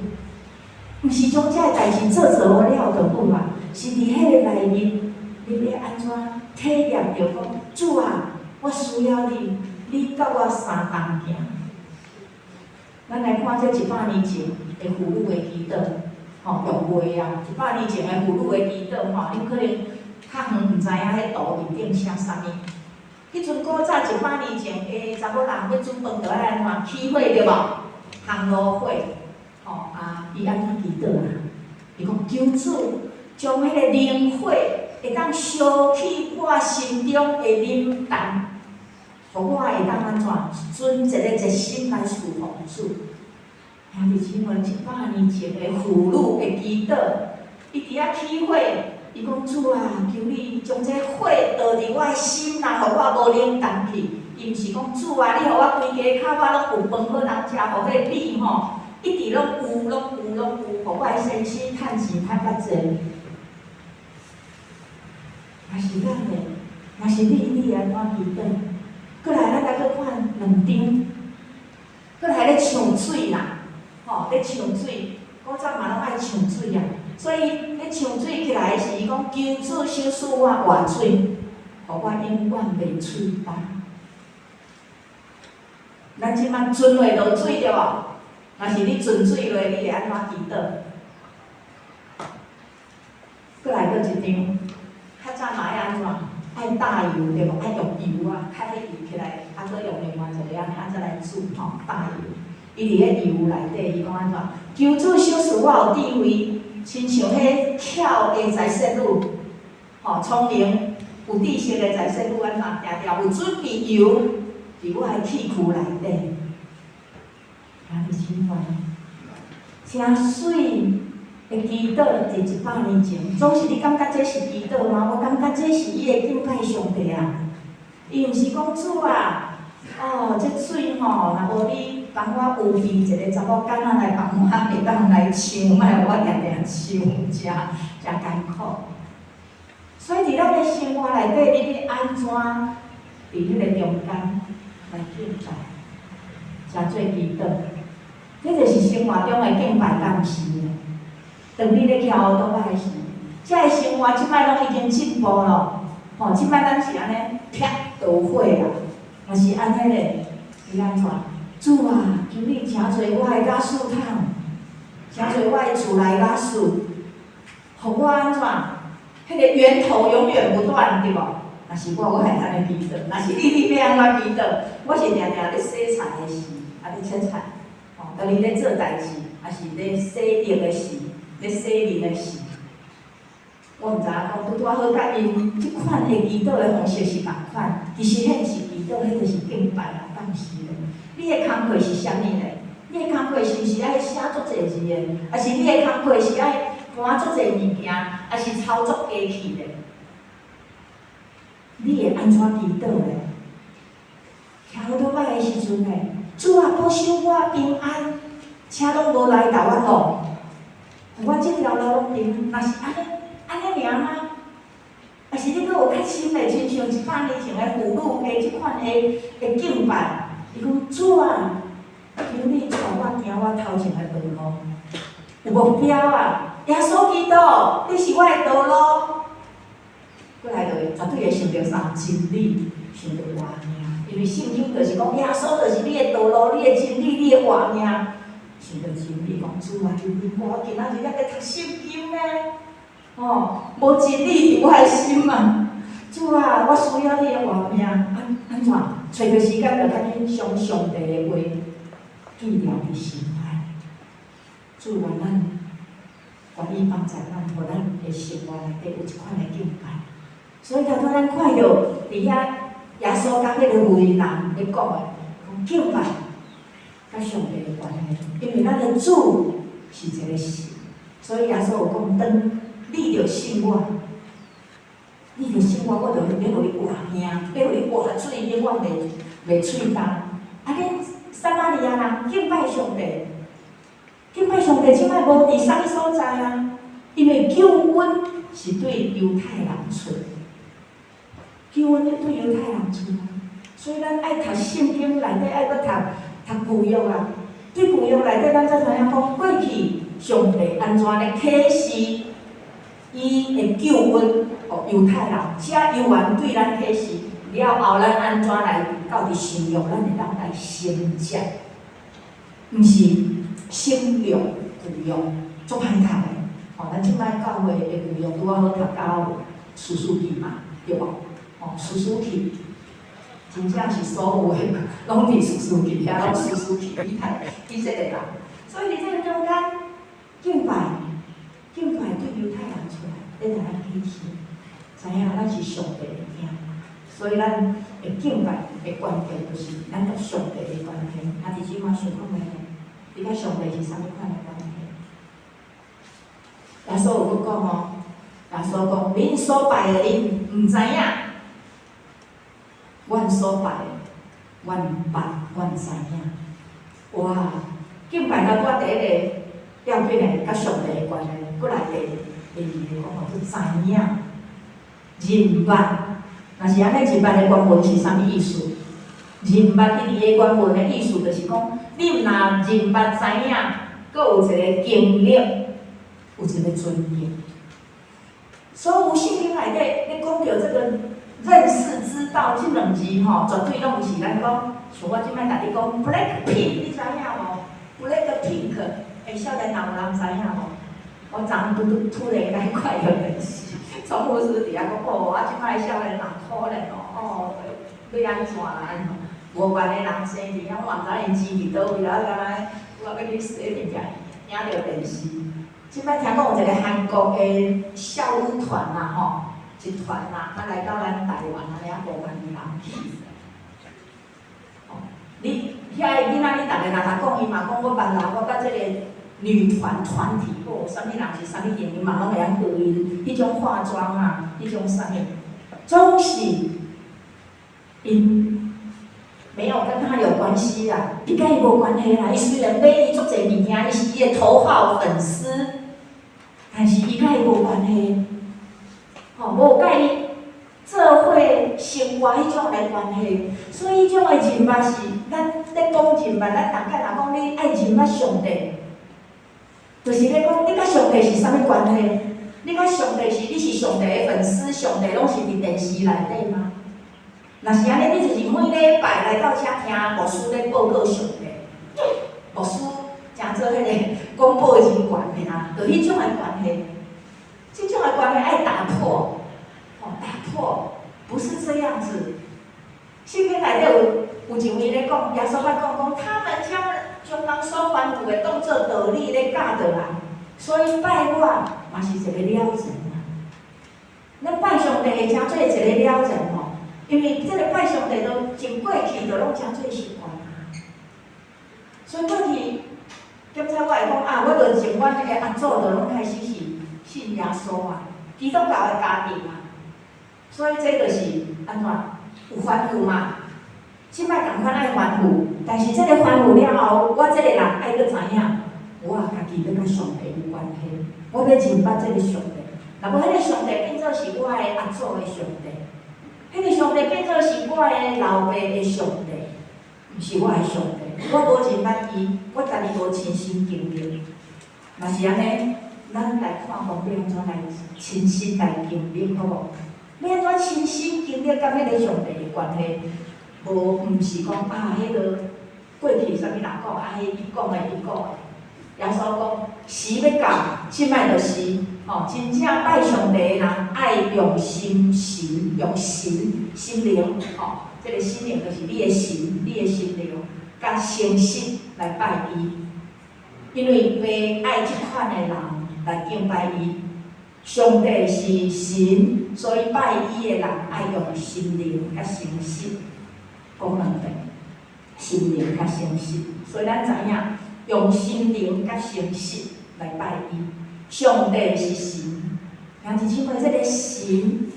毋是將這个代誌做做好了就好啊，是佇彼个內面，你欲按怎體驗著講，主啊，我需要你，你佮我相同行。咱來看這100年前的婦女的祈禱，吼，用畫啊，100年前的婦女的祈禱，吼，恁可能較遠毋知影彼圖面頂寫啥物。彼陣古早100年前的查某人欲煮飯，著愛按怎起火對無？烘爐火，吼啊，伊按怎祈禱啊？伊講求主將彼個靈火會當燒去我心中的冷淡，予我會當按怎存一個熱心來侍奉主。兄弟姊妹，100年前的婦女的祈禱，伊佇遐起火，伊講主啊，求你將這火倒佇我的心內，予我無冷淡去。伊毋是講主啊，你予我規家口我攏有飯好通食，予彼個米吼一直攏有，攏有，攏有，予我的先生趁錢趁較濟。若是咱的，若是你，你會按怎祈禱？閣來，咱來閣看兩張，閣來咧搶水啦，吼，咧搶水，古早嘛攏愛搶水啊，所以咧搶唱水起來的時，伊講求主賞賜我活水，予我永遠袂喙乾。咱這擺浸會落水對無？若是你浸水落，你會按怎祈禱？閣來閣一張，較早嘛愛按怎？愛打油對無？愛用油啊，較彼油起來，啊閣用另外一个按呢，啊才來煮吼，打油。伊佇彼油內底，伊講按怎？求主賞賜我有智慧，親像彼巧的財設女，吼，聰明有知識的財設女按怎？定定有準備油佇我的器具內底。兄弟姊妹，誠媠的祈禱，佇100年前，總是你感覺這是祈禱嗎？我感覺這是伊的敬拜上帝啊！伊毋是講主啊，哦，這水吼，若無你幫我預備一个查某囡仔來幫我會當來搶，莫予我定定搶，誠誠艱苦。所以佇咱的生活內底，你欲按怎佇彼個中間來敬拜，誠做祈禱？這就是生活中的敬拜，敢毋是呢？當你咧徛烏桌仔時，這个生活這擺攏已經進步咯，吼！這擺咱是按呢，啪就有火啊，若是按呢咧，你按怎？主啊，求你請做我的瓦斯桶，請做我的厝內瓦斯，予我按怎？彼个源頭永遠不斷，對無？若是我，我會按呢祈禱；若是你，你欲按怎祈禱？我是定定咧洗菜的時，啊咧切菜，吼，當你咧做代誌，抑是咧洗浴的時，咧洗面的時，我毋知影講拄拄仔好佮𪜶這款的祈禱的方式是仝款，其實彼毋是祈禱，彼就是敬拜啊，敢毋是咧？你的工課是啥物咧？你的工課是毋是愛寫足濟字的？抑是你的工課是愛搬足濟物件，抑是操作機器咧？你會按怎祈禱咧？徛烏桌仔的時陣咧，主啊，保守我平安，車攏無來共我弄，予我這條路攏平安。若是按呢，按呢爾嗎？抑是你閣有較深的，親像100年前的婦女的這款的敬拜，伊講主啊，求你帶我行我頭前的道路，有目標啊！耶穌基督，你是我的道路。過來就會絕對會想著啥真理，想著活命，因為聖經就是講耶穌就是你的道路、你的真理、你的活命。想著真理，講主啊，求你我今仔日猶咧讀聖經呢，吼，無真理佇我的心啊！主啊，我需要你的活命，按按怎？揣著時間就較緊將上帝的話記牢佇心內。主願咱願意幫助咱，予咱的生活內底有這款的敬拜。所以頭拄咱看著佇遐耶穌佮彼个婦人咧講的，講敬拜佮上帝的關係，因為咱的主是一个神，所以耶穌有講，當你著信我，你著信我，我就欲予你活命，欲予你活水，永遠袂喙乾。啊，恁撒瑪利亞人敬拜上帝，敬拜上帝，這擺無佇啥物所在啊？因為救恩是對猶太人出，救恩對猶太人出啊，所以咱愛讀聖經內底愛閣讀讀舊約啊。對舊約內底，咱才知影講過去上帝按怎咧啟示伊的救恩，予猶太人，才猶原對咱啟示了後，咱按怎來到佇新約，咱會當來承接，毋是省略舊約，足歹讀的。吼，咱這擺教會的舊約拄仔好讀到士師記嘛，對無？吼，士師記，真正是所有的攏佇士師記遐，攏士師記以太以色列人。所以佇這個中間，敬拜，敬拜對猶太人出來，咧共咱啟示，知影咱是上帝的囝，所以咱的敬拜的關鍵就是咱佮上帝的關係。啊，佇這擺想看覓呢？你佮上帝是啥物款的關係？耶穌有閣講哦，耶穌講：恁所拜的，恁毋知影；阮所拜的，阮捌，阮知影。哇！敬拜頭拄仔第一个要緊的，佮上帝的關係，閣來第二个講吼，做知影、認捌。若是按呢，認捌的原文是啥物意思？認捌伊佇个原文的意思，就是講，你毋若認捌知影，閣有一个經歷，有一个尊敬。所有聖經內底咧講著這個認識、知道這兩字吼，絕對攏毋是咱講，像我這擺共你講 Black Pink，你知影無？Black Pink，欸，少年人有人知影無？我昨昏拄拄突然間看著電視，總牧師佇遐講，哦，啊，這擺少年人可憐哦，哦，欲按怎啦按怎？無懸的人生佇遐，我嘛毋知𪜶錢佇佗位啦，敢若我欲去洗物件，影著電視。這擺聽講有一個韓國的少女團啦，吼，一團啦，啊來到咱台灣按呢啊，無懸的人去。吼，你遐个囡仔，你逐个若共講，伊嘛講我捌啦，我佮這個女團團體，哦，啥物人是啥物型，伊嘛攏會曉學𪜶彼種化妝啊，彼種啥物，總是𪜶沒有跟他有關係啦，伊佮伊無關係啦。伊雖然買伊足濟物件，伊是伊的頭號粉絲，但是伊佮伊無關係，吼，無佮伊做伙生活彼種的關係。所以彼種的認捌是，咱咧講認捌，咱逐擺若講你愛認捌上帝，就是咧講你佮上帝是啥物關係？你佮上帝是你是上帝的粉絲，上帝攏是佇電視內底嗎？若是按呢，你就是每禮拜來到遮聽牧師咧報告上帝，牧師誠做彼個廣播人員的啦，就彼種的關係，這種的關係愛打破，吼，打破，不是這樣子。聖經內底有一位咧講，耶穌捌講講，他們將將人所吩咐的當做道理咧教導人，所以拜我嘛是一個了然啊。咱拜上帝會成做一個了然吼。因為這個拜上帝都從過去就攏成做習慣啊，所以過去檢查我會講啊，我就從阮的阿祖就攏開始是信耶穌啊，基督教的家庭啊，所以這就是按怎有吩咐嘛。這擺仝款愛吩咐，但是這個吩咐了後，我這個人愛閣知影，我家己欲佮上帝有關係，我欲認捌這個上帝。若無彼個上帝變做是我的阿祖的上帝。彼個上帝變做是我的老爸的上帝，毋是我的上帝。我無認捌伊，我家己無親身經歷。若是按呢，咱來看講欲按怎來親身來經歷，好無？欲按怎親身經歷佮彼個上帝的關係？無，毋是講啊，彼個過去啥物人講啊，彼伊講的，伊講的。耶穌講，時欲到，這擺就是，吼，真正拜上帝的人愛用心神，用神心靈，吼，這個心靈就是你的神，你的心靈，佮誠實來拜伊。因為父愛這款的人來敬拜伊。上帝是神，所以拜伊的人愛用心靈佮誠實。講兩遍，心靈佮誠實。所以咱知影，用心靈佮誠實來拜伊。上帝是神，兄弟姊妹，這個神，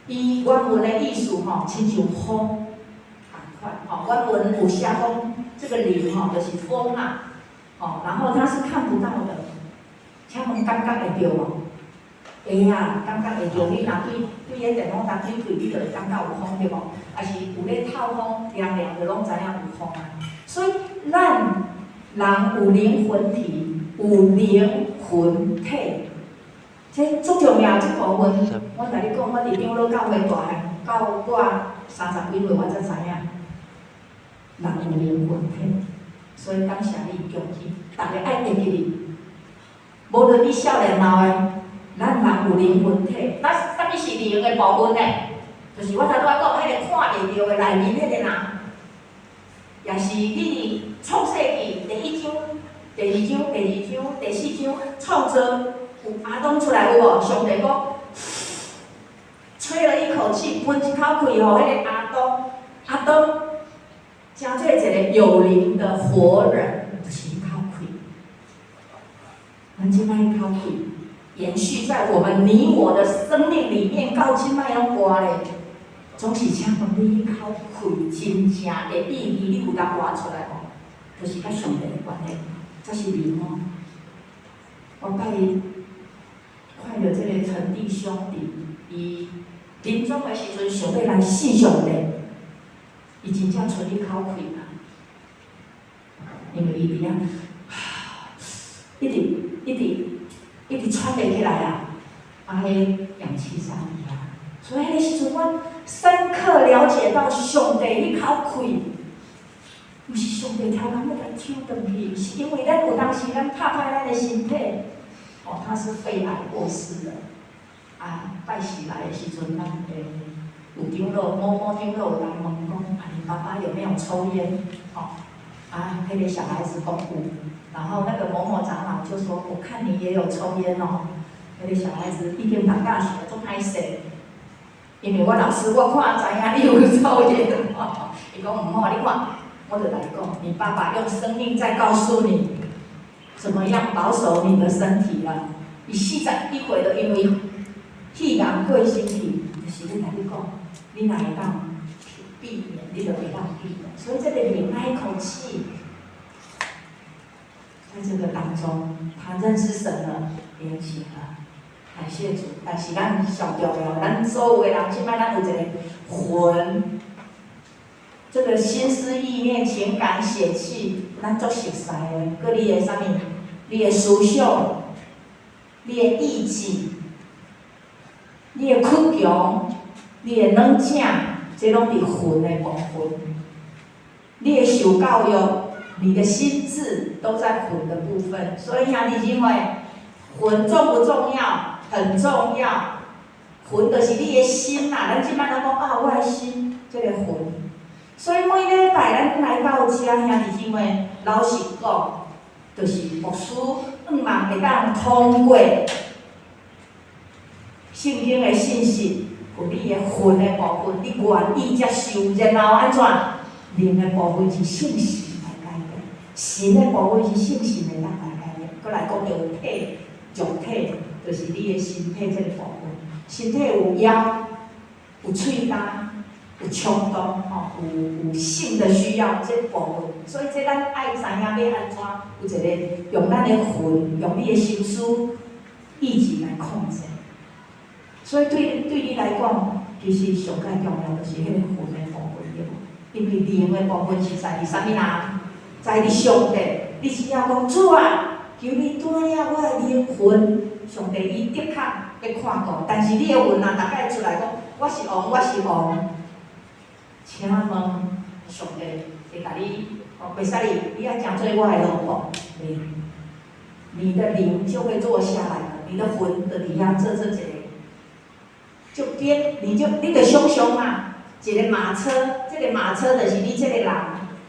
伊原文的意思吼，親像風仝款吼。原文有寫講，這個靈吼，就是風啊，吼，然後它是看不到的。請問感覺會著無？會啊，感覺會著。你若對對彼電風扇推開，你就會感覺有風對無？抑是有咧透風，涼涼就攏知影有風啊。所以咱人有靈魂體，有靈魂體，這足重要這部分。我共你講，我佇長老教會大漢，到我三十幾歲，我才知影，人有靈魂體。所以感謝你，恭喜，逐个愛會記得。無論你少年老的，咱人有靈魂體。咱啥物是靈的部分呢？就是我頭拄仔講彼個看袂著的內面彼個人，也是你佇創世記第一章、第二章、第二章、第四章創造有亞當出來有無？上帝講，吹了一口氣，噴一口氣，予彼個亞當，亞當成做一個有靈的活人，就是彼口氣。咱這擺彼口氣延續在我們你我的生命裡面，到這擺攏活咧，總是請問你彼口氣真正的意義，你有當活出來無？就是佮上帝的關係，這是靈哦。我拜日看著這個陳弟兄弟，伊臨終的時陣想欲來信上帝，伊真正剩一口氣啊，因為伊佇遐，一直一直一直喘袂起來啊。啊，彼氧氣三伫遐，所以彼个時陣我深刻了解到上帝彼口氣，毋是上帝超工欲共搶轉去，是因為咱有當時咱拍歹咱的身體，哦，他是肺癌過世的，啊，拜四來的時陣，咱的有長老某某長老有來問講，啊，你爸爸有沒有抽菸？哦，啊，彼個小孩子講有，然後那個某某長老就說，我看你也有抽菸哦。彼個小孩子已經讀大學，足歹勢，因為我老師我看知影你有抽菸，伊講毋好，你看，我就來講，你爸爸用生命在告訴你，怎麼樣保守你的身體啦。伊41歲就因為肺癌過身去，就是咧共你講，你若會當避免，你就會當避免。所以這個靈那一口氣，在這個當中，他認識神了，靈醒了。感謝主，但是咱上重要，咱所有的人，這擺咱有一個魂，這個心思意念、情感、血氣，咱足熟似的。閣你的啥物？你的思想，你的意志，你的倔強，你的軟正，這攏佇魂的部分。你的受教育，你的心智都在魂的部分。所以兄弟姊妹，魂重不重要？很重要。魂就是你的心啦，咱這擺攏講啊，我的心，這個魂。所以每禮拜咱來到遮，兄弟姊妹，老實講，就是牧師向望會當通過聖經的信息，予你的魂的部分，你願意接受，然後按怎？靈的部分是聖神來改變，神的部分是聖神會當來改變。閣來講著體，肉體，就是你的身體這個部分。身體有枵，有喙焦，有衝動，吼，有性的需要，這部分。所以這咱愛知影欲按怎，有一個用咱的魂，用你的心思、意志來控制。所以對你來講，其實上蓋重要就是彼個魂的部分，對無？因為靈的部分是在佇啥物人？在佇上帝。你只要講主啊，求你帶領我的靈魂，上帝伊的確欲看顧。但是你的魂啊，逐擺出來講，我是王，我是王。請問上帝會共你，哦，袂使你，你愛成做我的奴僕，你的靈就會坐下來了，你的魂就佇遐做一個，就變，你就想象嘛，一個馬車，這個馬車就是你這個人，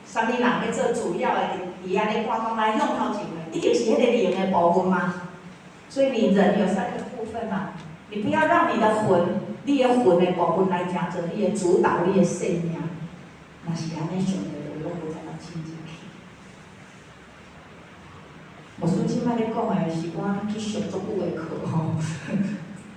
啥物人欲做主要的，佇遐咧看講來向頭前的，一定是彼個靈的部分嘛。所以你人有三個部分嘛，你不要讓你的魂，你的魂的部分來成做你的主導，你的生命。若是按呢，上帝就攏無怎麼親近去。牧師這擺咧講的是我去上足久的課吼，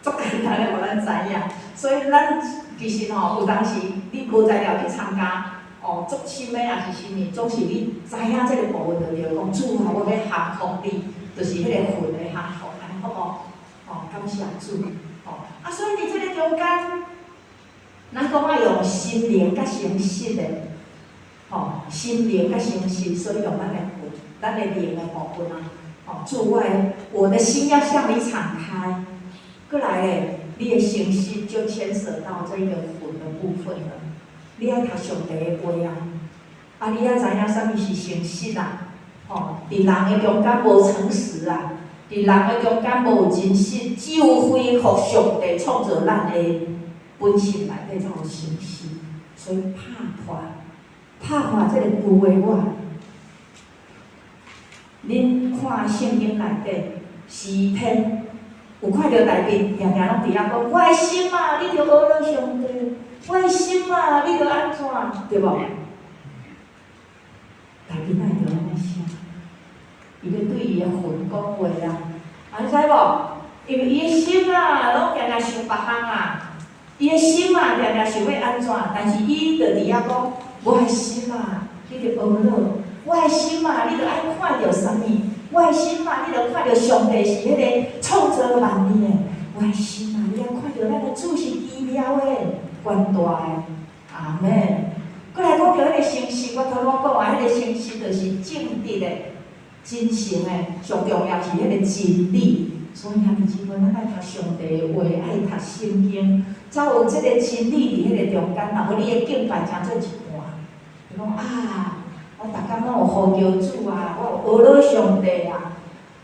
足簡單的，予咱知影。所以咱其實吼，有當時你無才調去參加，哦，足深的抑是啥物，總是你知影這個部分就對，講主啊，我欲降服你，就是彼個魂的降服，按呢好無？哦，感謝主，哦，啊，所以佇這個中間，咱講愛用心靈佮誠實的，吼，心靈佮誠實，所以用咱的魂，咱的靈的部分啊，吼，主我的心要向你敞開，閣來咧，你的誠實就牽涉到這個魂的部分了。你愛讀上帝的話啊，啊，你愛知影啥物是誠實啊，吼，佇人的中間無誠實啊，佇人的中間無真實，只有恢復上帝創造咱的本性內底才有誠實，所以拍破這個舊的我。恁看聖經內底詩篇，有看著大衛定定攏佇遐講，我的心啊，你著學了上帝；我的心啊，你著按怎，對無？大衛哪會著按呢寫？伊咧對伊的魂講話啊，啊你知無？因為伊的心啊，攏定定想別項啊，伊的心啊，定定想欲按怎，但是伊就佇遐講，我的心啊，你著學了。我的心啊，你著愛看著啥物？我的心啊，你著看著上帝是彼個創造萬物的。我的心啊，你愛看著咱的主是奇妙的、懸大的。阿門。閣來講著彼個誠實，我頭拄仔講啊，彼個誠實就是正直的、真誠的，上重要是彼個真理。所以兄弟姊妹，咱愛讀上帝的話，愛讀聖經，才有這個真理佇彼個中間。若無你的敬拜成做一半，就講啊，我逐工攏有呼叫主啊，我有學了上帝啊，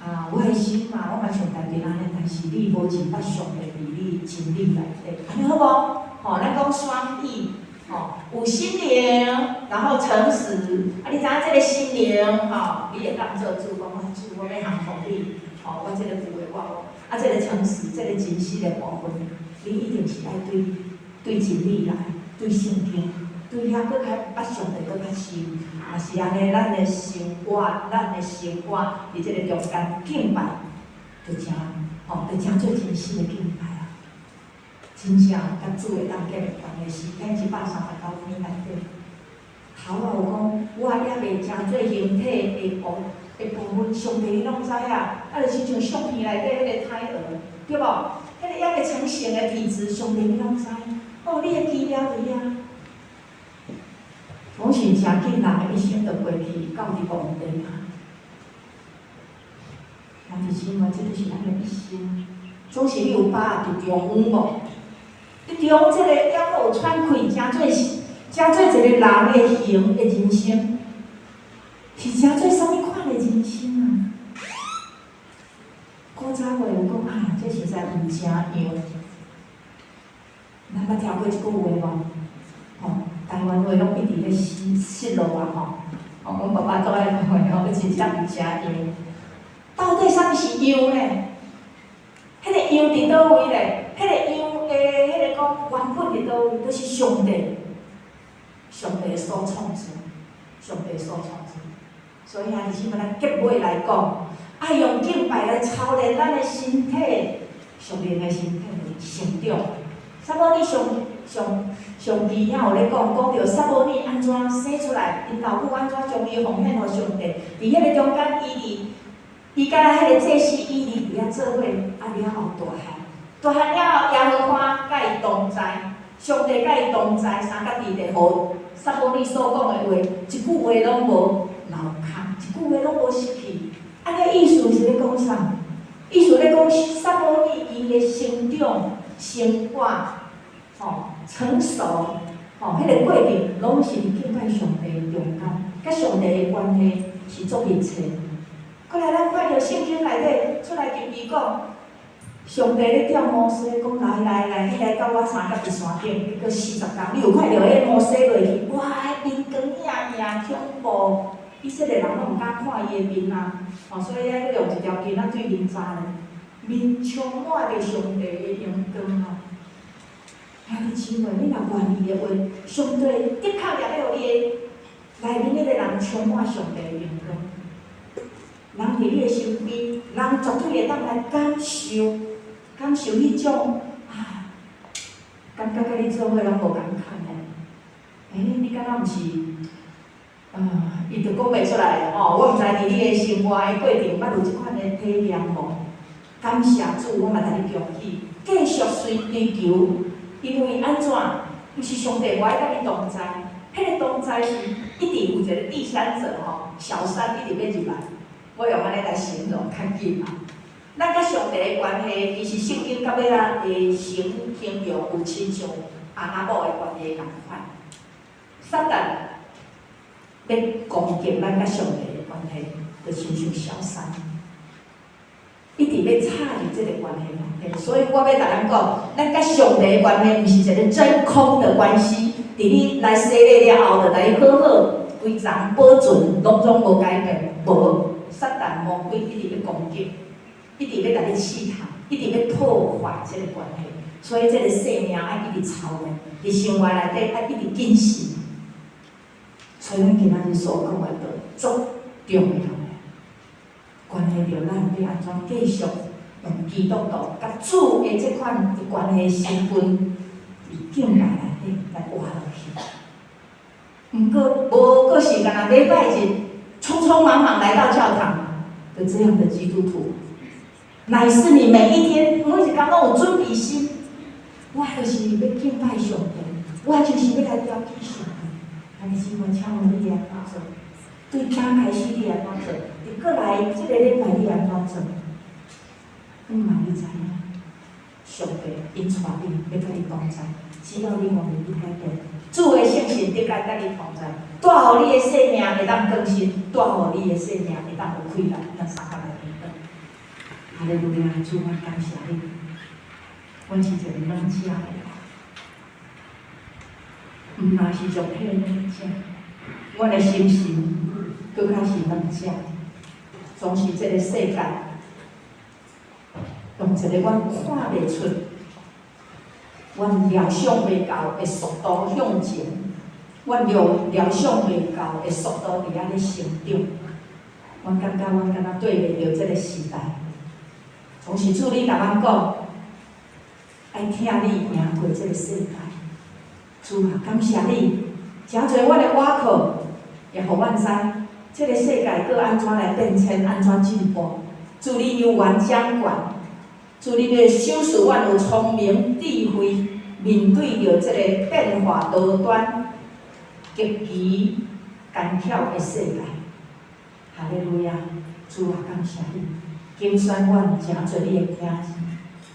啊，我的心啊，我嘛像大家按呢，但是你無認捌上帝佇你真理內底，按呢好無？吼，咱講雙翼，吼，有心靈，然後誠實。啊，你知影這個心靈，吼，你會當做主講，我主，我欲降服你，吼，我這個舊的我，啊，這個誠實，這個真實的部分，你一定是愛對對真理來，對聖經，對遐閣較捌上帝閣較深。若是按呢，咱的生活，咱的生活佇這個中間敬拜，就誠吼，就誠做真實的敬拜啊！真正佮主會當建立關係，詩篇139篇內底，頭仔有講，我猶未成做形體的部的部分，上帝你攏知影，啊，就親像相片內底彼個胎兒，對無？彼個猶未成型的體質，上帝你攏知。哦，你會記了佇遐。總是誠緊，人的一生就過去，到佇墓地啊。兄弟姊妹，這就是咱的一生。總是你有把握佇中央無？佇中央這個猶閣有喘氣，成做成做一個人的形的人生，是成做啥物款的人生啊？古早話有講啊，這實在毋成樣。咱捌聽過這句話無？吼，台灣話攏一直咧失失落啊吼！吼，阮爸爸做愛講的吼，真正毋成樣。到底啥物是樣呢？彼個樣佇佗位咧？彼個樣的彼個講原本佇佗位？就是上帝，上帝所創造，上帝所創造。所以兄弟姊妹，咱結尾來講，愛用敬拜來操練咱的身體，屬靈的身體成長。撒母耳上上上期遐有咧講，講著撒母耳按怎生出來，𪜶老母按怎將伊奉獻予上帝。佇彼個中間，伊佇伊佮彼個祭司以利佇遐做伙，啊了後大漢，大漢了後，耶和華佮伊同在，上帝佮伊同在，三角佇地予撒母耳所講的話，一句話攏無落空，一句話攏無失去。按呢意思是咧講啥？意思咧講撒母耳伊的成長、生活，吼，成熟，吼，彼個過程攏是佇敬拜上帝中間，佮上帝的關係是足密切。過來，咱看著聖經內底出來根據講，上帝咧叫摩西講來來來，你來佮我相佮佇山頂，結果40工，你有看著彼摩西落去，哇，面光影影恐怖，以色列人攏毋敢看伊的面啊，吼，所以愛閣用一條巾仔對面紮咧，面充滿著上帝的榮光啊！兄弟姊妹，你若願意的話，上帝的確也欲予你的內面彼個人充滿上帝的榮光。人佇你的身邊，人絕對會當來感受，感受彼種啊，感覺佮你做伙攏無仝款的。欸，你敢若毋是？啊，伊就講袂出來吼，我毋知佇你的生活的過程，捌有這款的體驗無？感謝主，我嘛共你恭喜，繼續隨追求，因為按怎？毋是上帝無愛佮你同在，彼個同在是一定有一個第三者吼，小三一直欲入來。我用按呢來形容較緊啊。咱佮上帝的關係，其實聖經到尾仔會形形容有親像翁仔某的關係仝款。撒旦欲攻擊咱佮上帝的關係，就親像小三，一直欲插入這個關係內底。所以我欲共咱講，咱佮上帝的關係，毋是一個真空的關係。佇你來洗禮了後，就共你好好規層保存，攏總無改變，無。撒旦魔鬼一直欲攻擊，一直欲共你試探，一直欲破壞這個關係。所以這個生命愛一直操練，佇生活內底愛一直謹慎。所以咱今仔日所講的都足重要的，關係著咱欲按怎繼續用基督徒佮主的這款的關係身份，佇敬拜內底來活落去。毋過無閣是干焦禮拜日匆匆忙忙來到教堂的這樣的基督徒，乃是你每一天每一工攏有準備心，我就是欲敬拜上帝，我就是欲來調起上帝。兄弟姊妹，請問你按怎做？對今開始你按怎做？佇過來這個禮拜你按怎做？你嘛你知影，上帝𪜶带你欲佮你同在，只要你愿意去改变，主的圣神得爱佮你同在，带予你的生命会当更新，带予你的生命会当有气力，咱相共来祈祷。哈利路亚，主，阮感谢你，阮是一个软食的人，毋但是肉体软食，阮的心神阁较是软食，总是这个世界用一个阮看袂出、阮料想袂到的速度向前，阮料想袂到的速度伫遐咧成长，阮感觉阮敢若对袂著这个时代。总是主你共阮讲，爱疼你赢过这个世界。主啊，感谢你，诚济阮的倚靠，也予阮知，这个世界阁按怎来变迁，按怎进步。主你犹原掌权，主你欲赏赐阮有聪明智慧，面对著这个变化多端、极其艰巧的世界。哈利路亚，主啊，感谢你，拣选阮成做你的囝儿，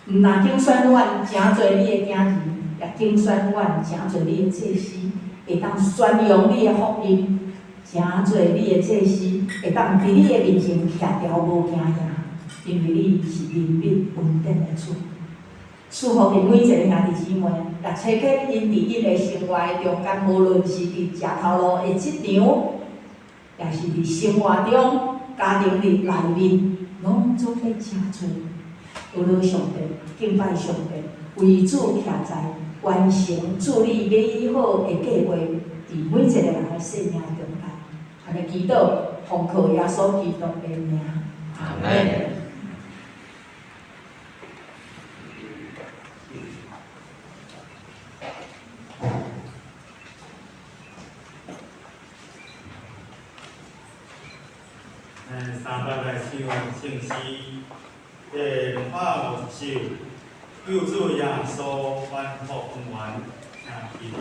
毋但拣选阮成做你的囝儿，也拣选阮成做你的祭司，会当宣扬你的福音，成做你的祭司，会当伫你的面前徛牢无惊吓，因为你是怜悯恩典的主。赐福伫每一个兄弟姊妹，若找见𪜶伫𪜶的生活的中间，无论是伫食头路的职场，抑是伫生活中、家庭里内面，拢总欲成做学了上帝、敬拜上帝，为主徛在，完成主你美好的计划，伫每一个人的生命中间。按呢祈祷，奉靠耶稣基督的名，阿门。三摆来唱圣诗第250首，救主耶稣万福恩援，请起立。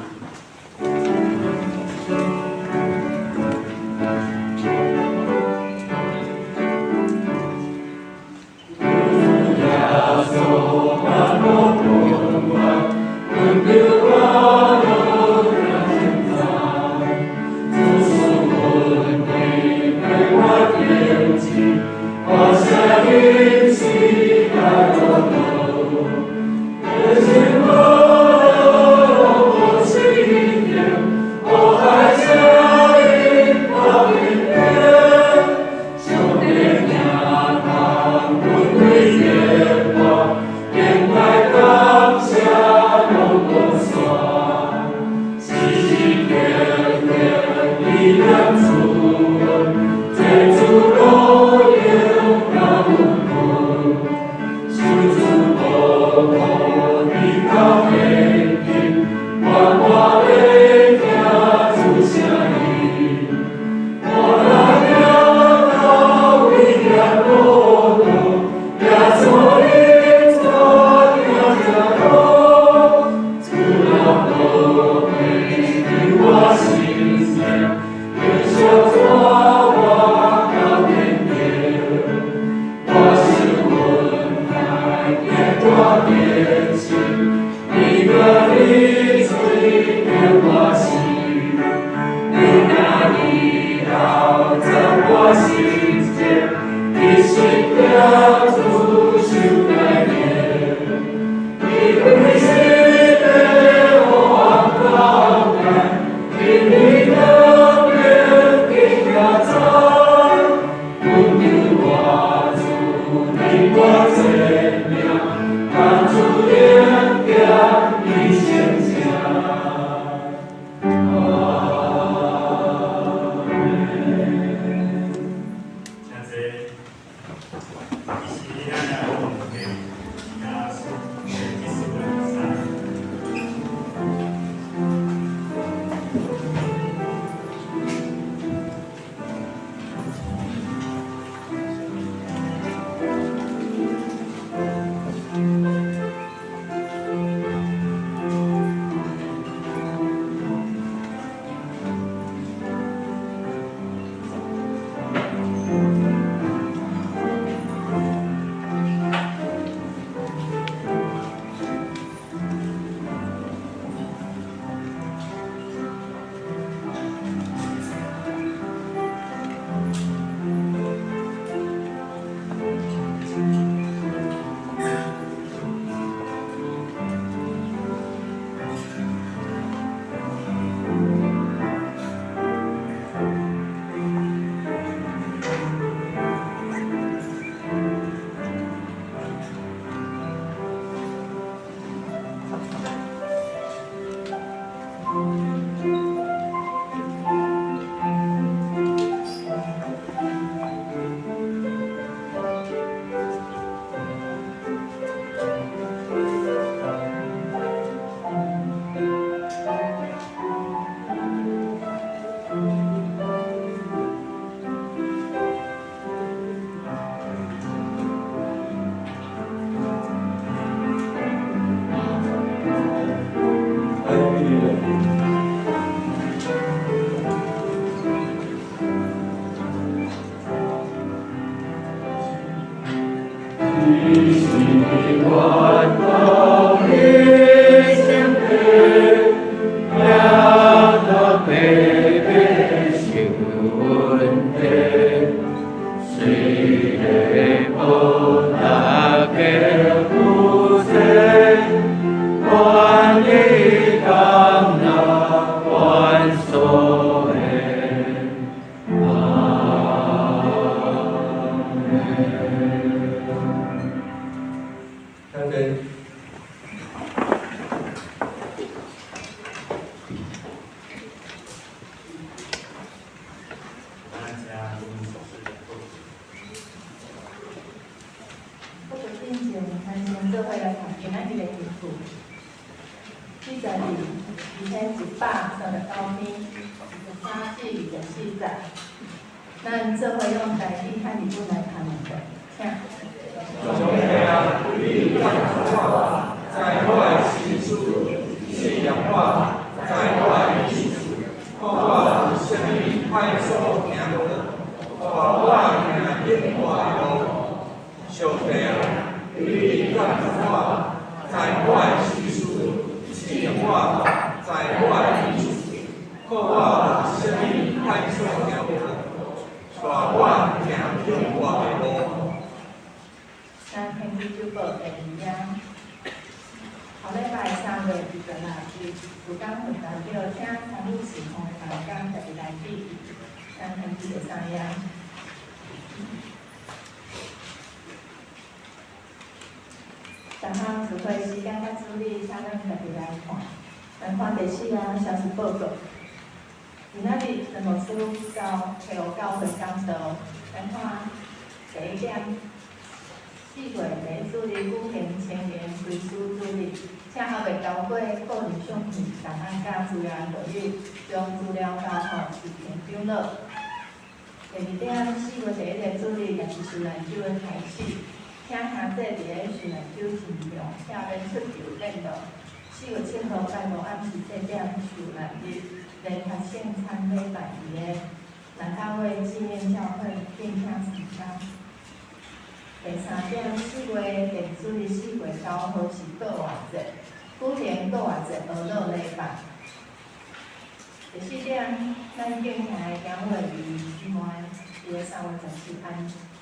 42詩篇139篇，23至24节。咱做伙用台语和日文来谈两个，请。上帝啊，你鉴察我，知我的心思，试验我，知我的意思，看我有啥物歹所行的，带我行永活的路。上帝啊，你鉴察我，知我的心思，试验我，知我的意思，看我有啥物歹所行的，带我行永活的路。咱天主周报第二页，后礼拜3月26日，主讲分代表请参与事奉的同工特别来记，咱天主第三页。逐项聚会时间佮主日，请咱家己来看。咱看第四页消息报告。今仔日陈牧师到基路教会讲道，咱看第一点。4月第一主日举行青年归属主日，请还未交过个人相片档案佮资料的朋友，将资料交予视频长老。第二点，4月第一个主日也是受难周的开始，请兄弟伫咧受难周尽量避免出游练路。4月7号拜五暗时7点受难日，联合圣餐礼拜伫咧南大卫纪念教会并请参加。第三点，4月第二主日4月9号是复活节，举行复活节娱乐礼拜。第四点，咱敬虔的讲话于姊妹，伫咧3月17安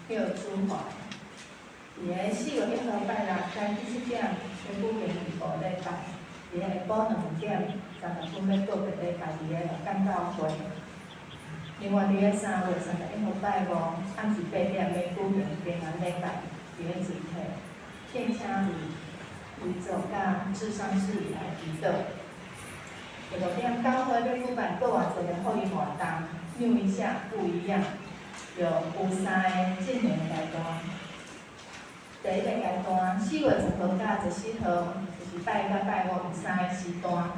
歇主怀。伫咧4月1号拜六早7点要举行预报礼拜，伫咧下晡2点30分要告别礼拜，伫咧鹿港教会。另外，伫咧3月31号拜五暗时8点要举行平安礼拜，伫咧水体，敬请为遗族佮咨商室来祈祷。第五点，教会欲举办复活节的福音活动，扭一下不一样，有三个进行阶段。第一个阶段，4月10号到14号，就是拜一佮拜五有三个时段。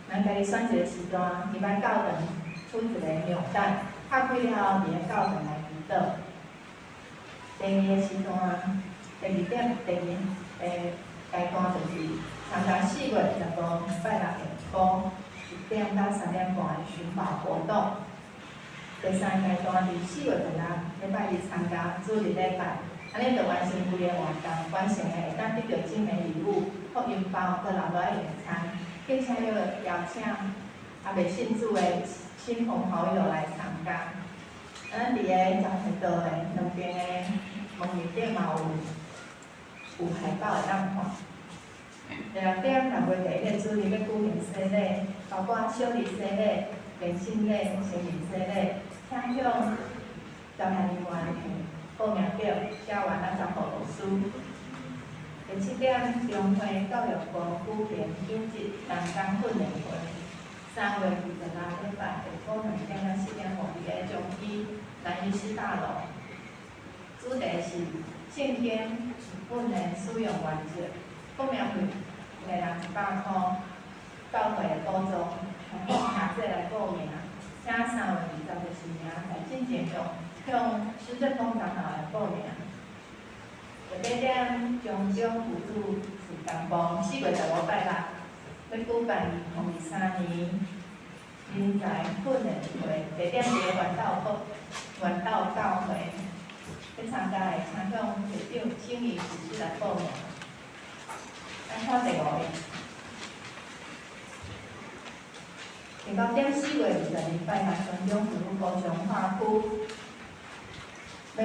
咱家己选一个时段，入来教堂取一个扭蛋，拍开了后，伫咧教堂来祈祷。第二个时段，第二点，第二个阶段就是参加4月15拜六下晡1点到3点半的寻宝活动。第三个阶段伫4月16礼拜日参加主日礼拜，按呢就完成规个活动，完成的会当得著精美礼物、福音包，阁留落来用餐，并且阁邀请犹未信主的亲朋好友来参加。咱伫个教会道的两边的门面顶嘛有海报会当看。第六点，6月第一个主日欲举行洗礼，包括小儿洗礼、坚信礼、成人洗礼，请向专业人员提报名表，写完咱交予老师。第七点，中会教育部举行优质同工训练会，3月26礼拜下晡2点到4点半，伫个中医南医师大楼。主题是圣经本的使用原则。报名费每人100箍，教会的补助，向兄弟来报名，请3月20日时名在进前向施正峰长老来报名。第八点，中奖辅助事工部4月15拜六欲举办2023年人才训练会，地点伫元道教会，欲参加的，请向会长请伊指示来报名。咱看第五页。第九点，4月22拜六，松江妇女高中化区欲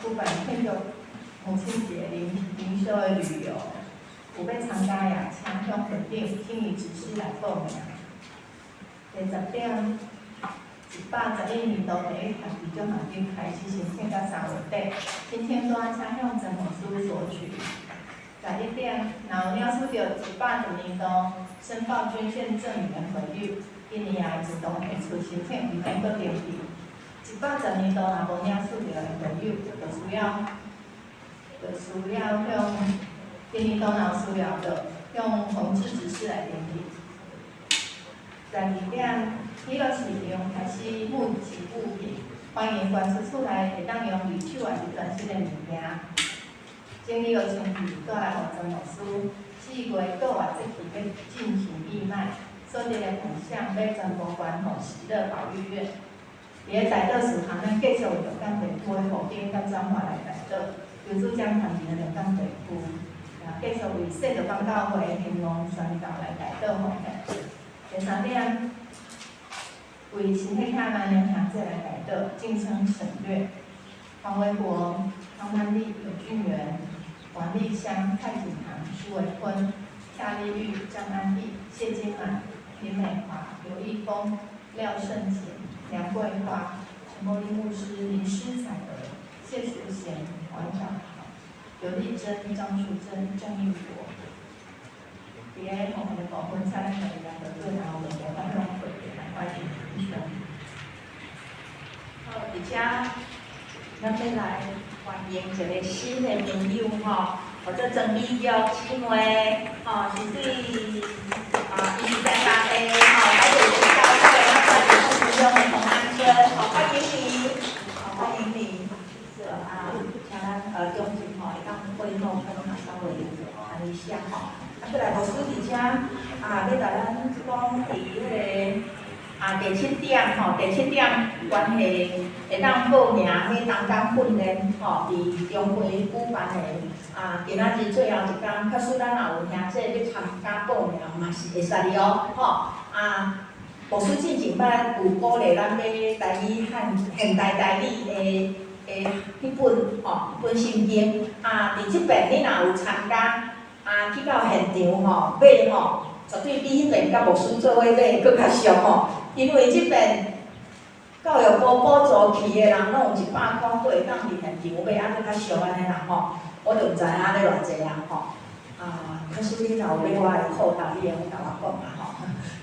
举办庆祝母亲节灵修的旅游，有欲参加的，请向会长请伊指示来报名。第十点，111年度第一学期奖学金开始申请到3月底，申请单请向陈牧师索取。11点，若有领取著110年度申报捐献证明的会友，今年也会自动提出申请，毋免阁登记。110年度若无领取著的会友，就需要向今年度若有需要，就向洪志执事来登记。12点，喜乐市场开始募集物品，欢迎捐出厝内会当用二手抑是全新的物件。整理好清气，带来予庄牧师。4月阁活节气欲进行义卖，所得的款项欲全部捐予喜乐保育院。伫咧代祷事项，咱继续为鹿港地区的复兴佮转化来代祷，求主掌权伫咱鹿港地区，啊，继续为细鹿港教会兴旺宣教来代祷奉献。第三点，为身体较慢的兄弟来代祷，敬称省略。黄维国、康曼丽、柳俊元、王丽香、蔡锦堂、苏维坤、夏丽玉、张安义、谢金满、林美华、刘义峰、廖胜杰、梁桂花、陈柏林牧师、林诗彩儿、谢淑贤、王小桃、刘丽珍、张淑珍、郑义国。伫咧奉献的部分，请咱家己来核对，然后问题反拢回来欢迎弟兄。好，伫遮，咱欲来欢迎一个新的朋友吼，号做曾美玉姊妹，吼，是对啊，伊是在嘉义吼，台北市教会，咱在副市长的同安村，好，欢迎你，好，欢迎你。是啊，请咱中正吼，会当会后跟他稍微谈一下吼。啊，阁来牧师伫遮啊，欲共咱讲伫彼个啊第七点吼，第七点关系会当报名彼同工训练吼，伫中会举办的啊，今仔日最后一工，假使咱若有兄弟欲参加报名，嘛是会使哩哦，吼啊。牧师进前摆有鼓励咱买台语和现代台语的彼本吼，彼本圣经啊，伫这遍你若有参加啊，去到现场吼买吼，绝对比彼遍佮牧师做伙买阁较俗吼，因为这遍教育部补助去的人拢有100箍，阁会当伫现场买，啊阁较俗按呢啦吼，我就毋知影按呢偌济啊吼。啊，假使你若有买我的课头，你会用共我讲啊吼，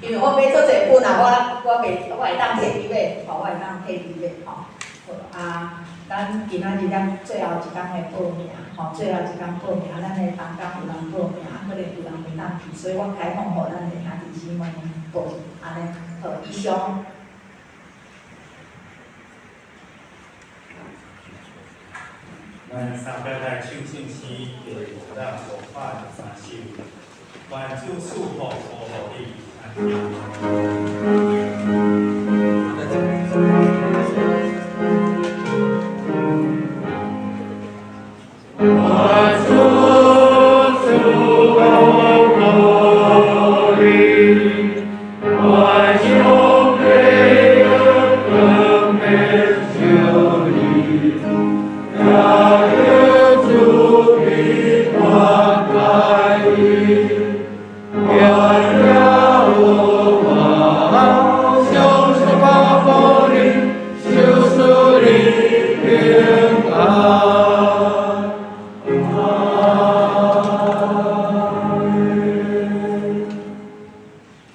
因为我买足济本啊，我袂我会当提去买，吼，我会当提去买吼。好啊，咱今仔日咱最后一工的报名，吼，最后一工报名，咱的同工有人报名，啊，可能有人袂当去，所以我开放予咱的兄弟姊妹报，按呢，好，以上。咱三遍来唱圣诗第523首，愿主赐福保护你。愿主赐福保护你，愿上帝恩光照你，耶稣平安待你，愿耶和华向上保护你，赐你平安。阿们。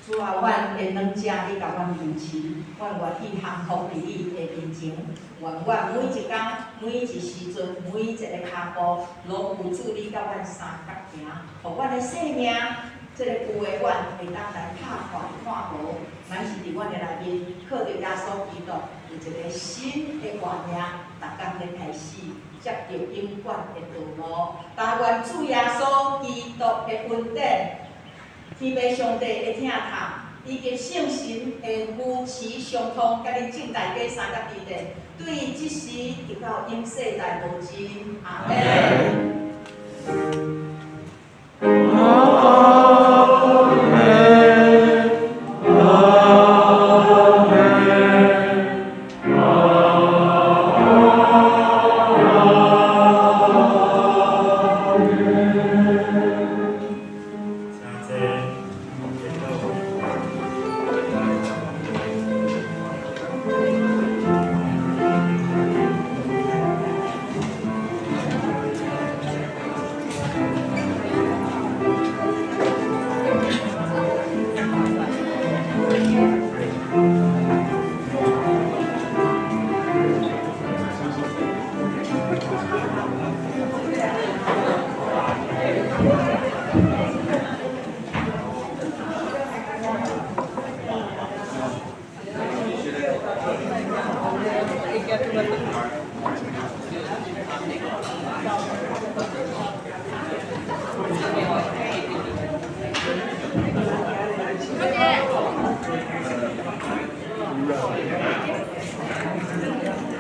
主啊，阮的软弱你共阮扶持，阮愿意降服伫你的面前。愿阮每一工、每一时阵、每一个跤步，拢有主你佮阮相佮行，予阮的生命，这个旧的阮会当来拍破看无，乃是伫阮的内面，靠著耶稣基督，有一个新的活命，逐工咧开始接著永远的道路。但愿主耶稣基督的恩典，天父上帝的疼痛，以及圣神的扶持相通，佮恁众大家三甲伫咧，对这时直到永世代无尽。阿们。阿们，阿们，阿们。请坐，祈祷。教會。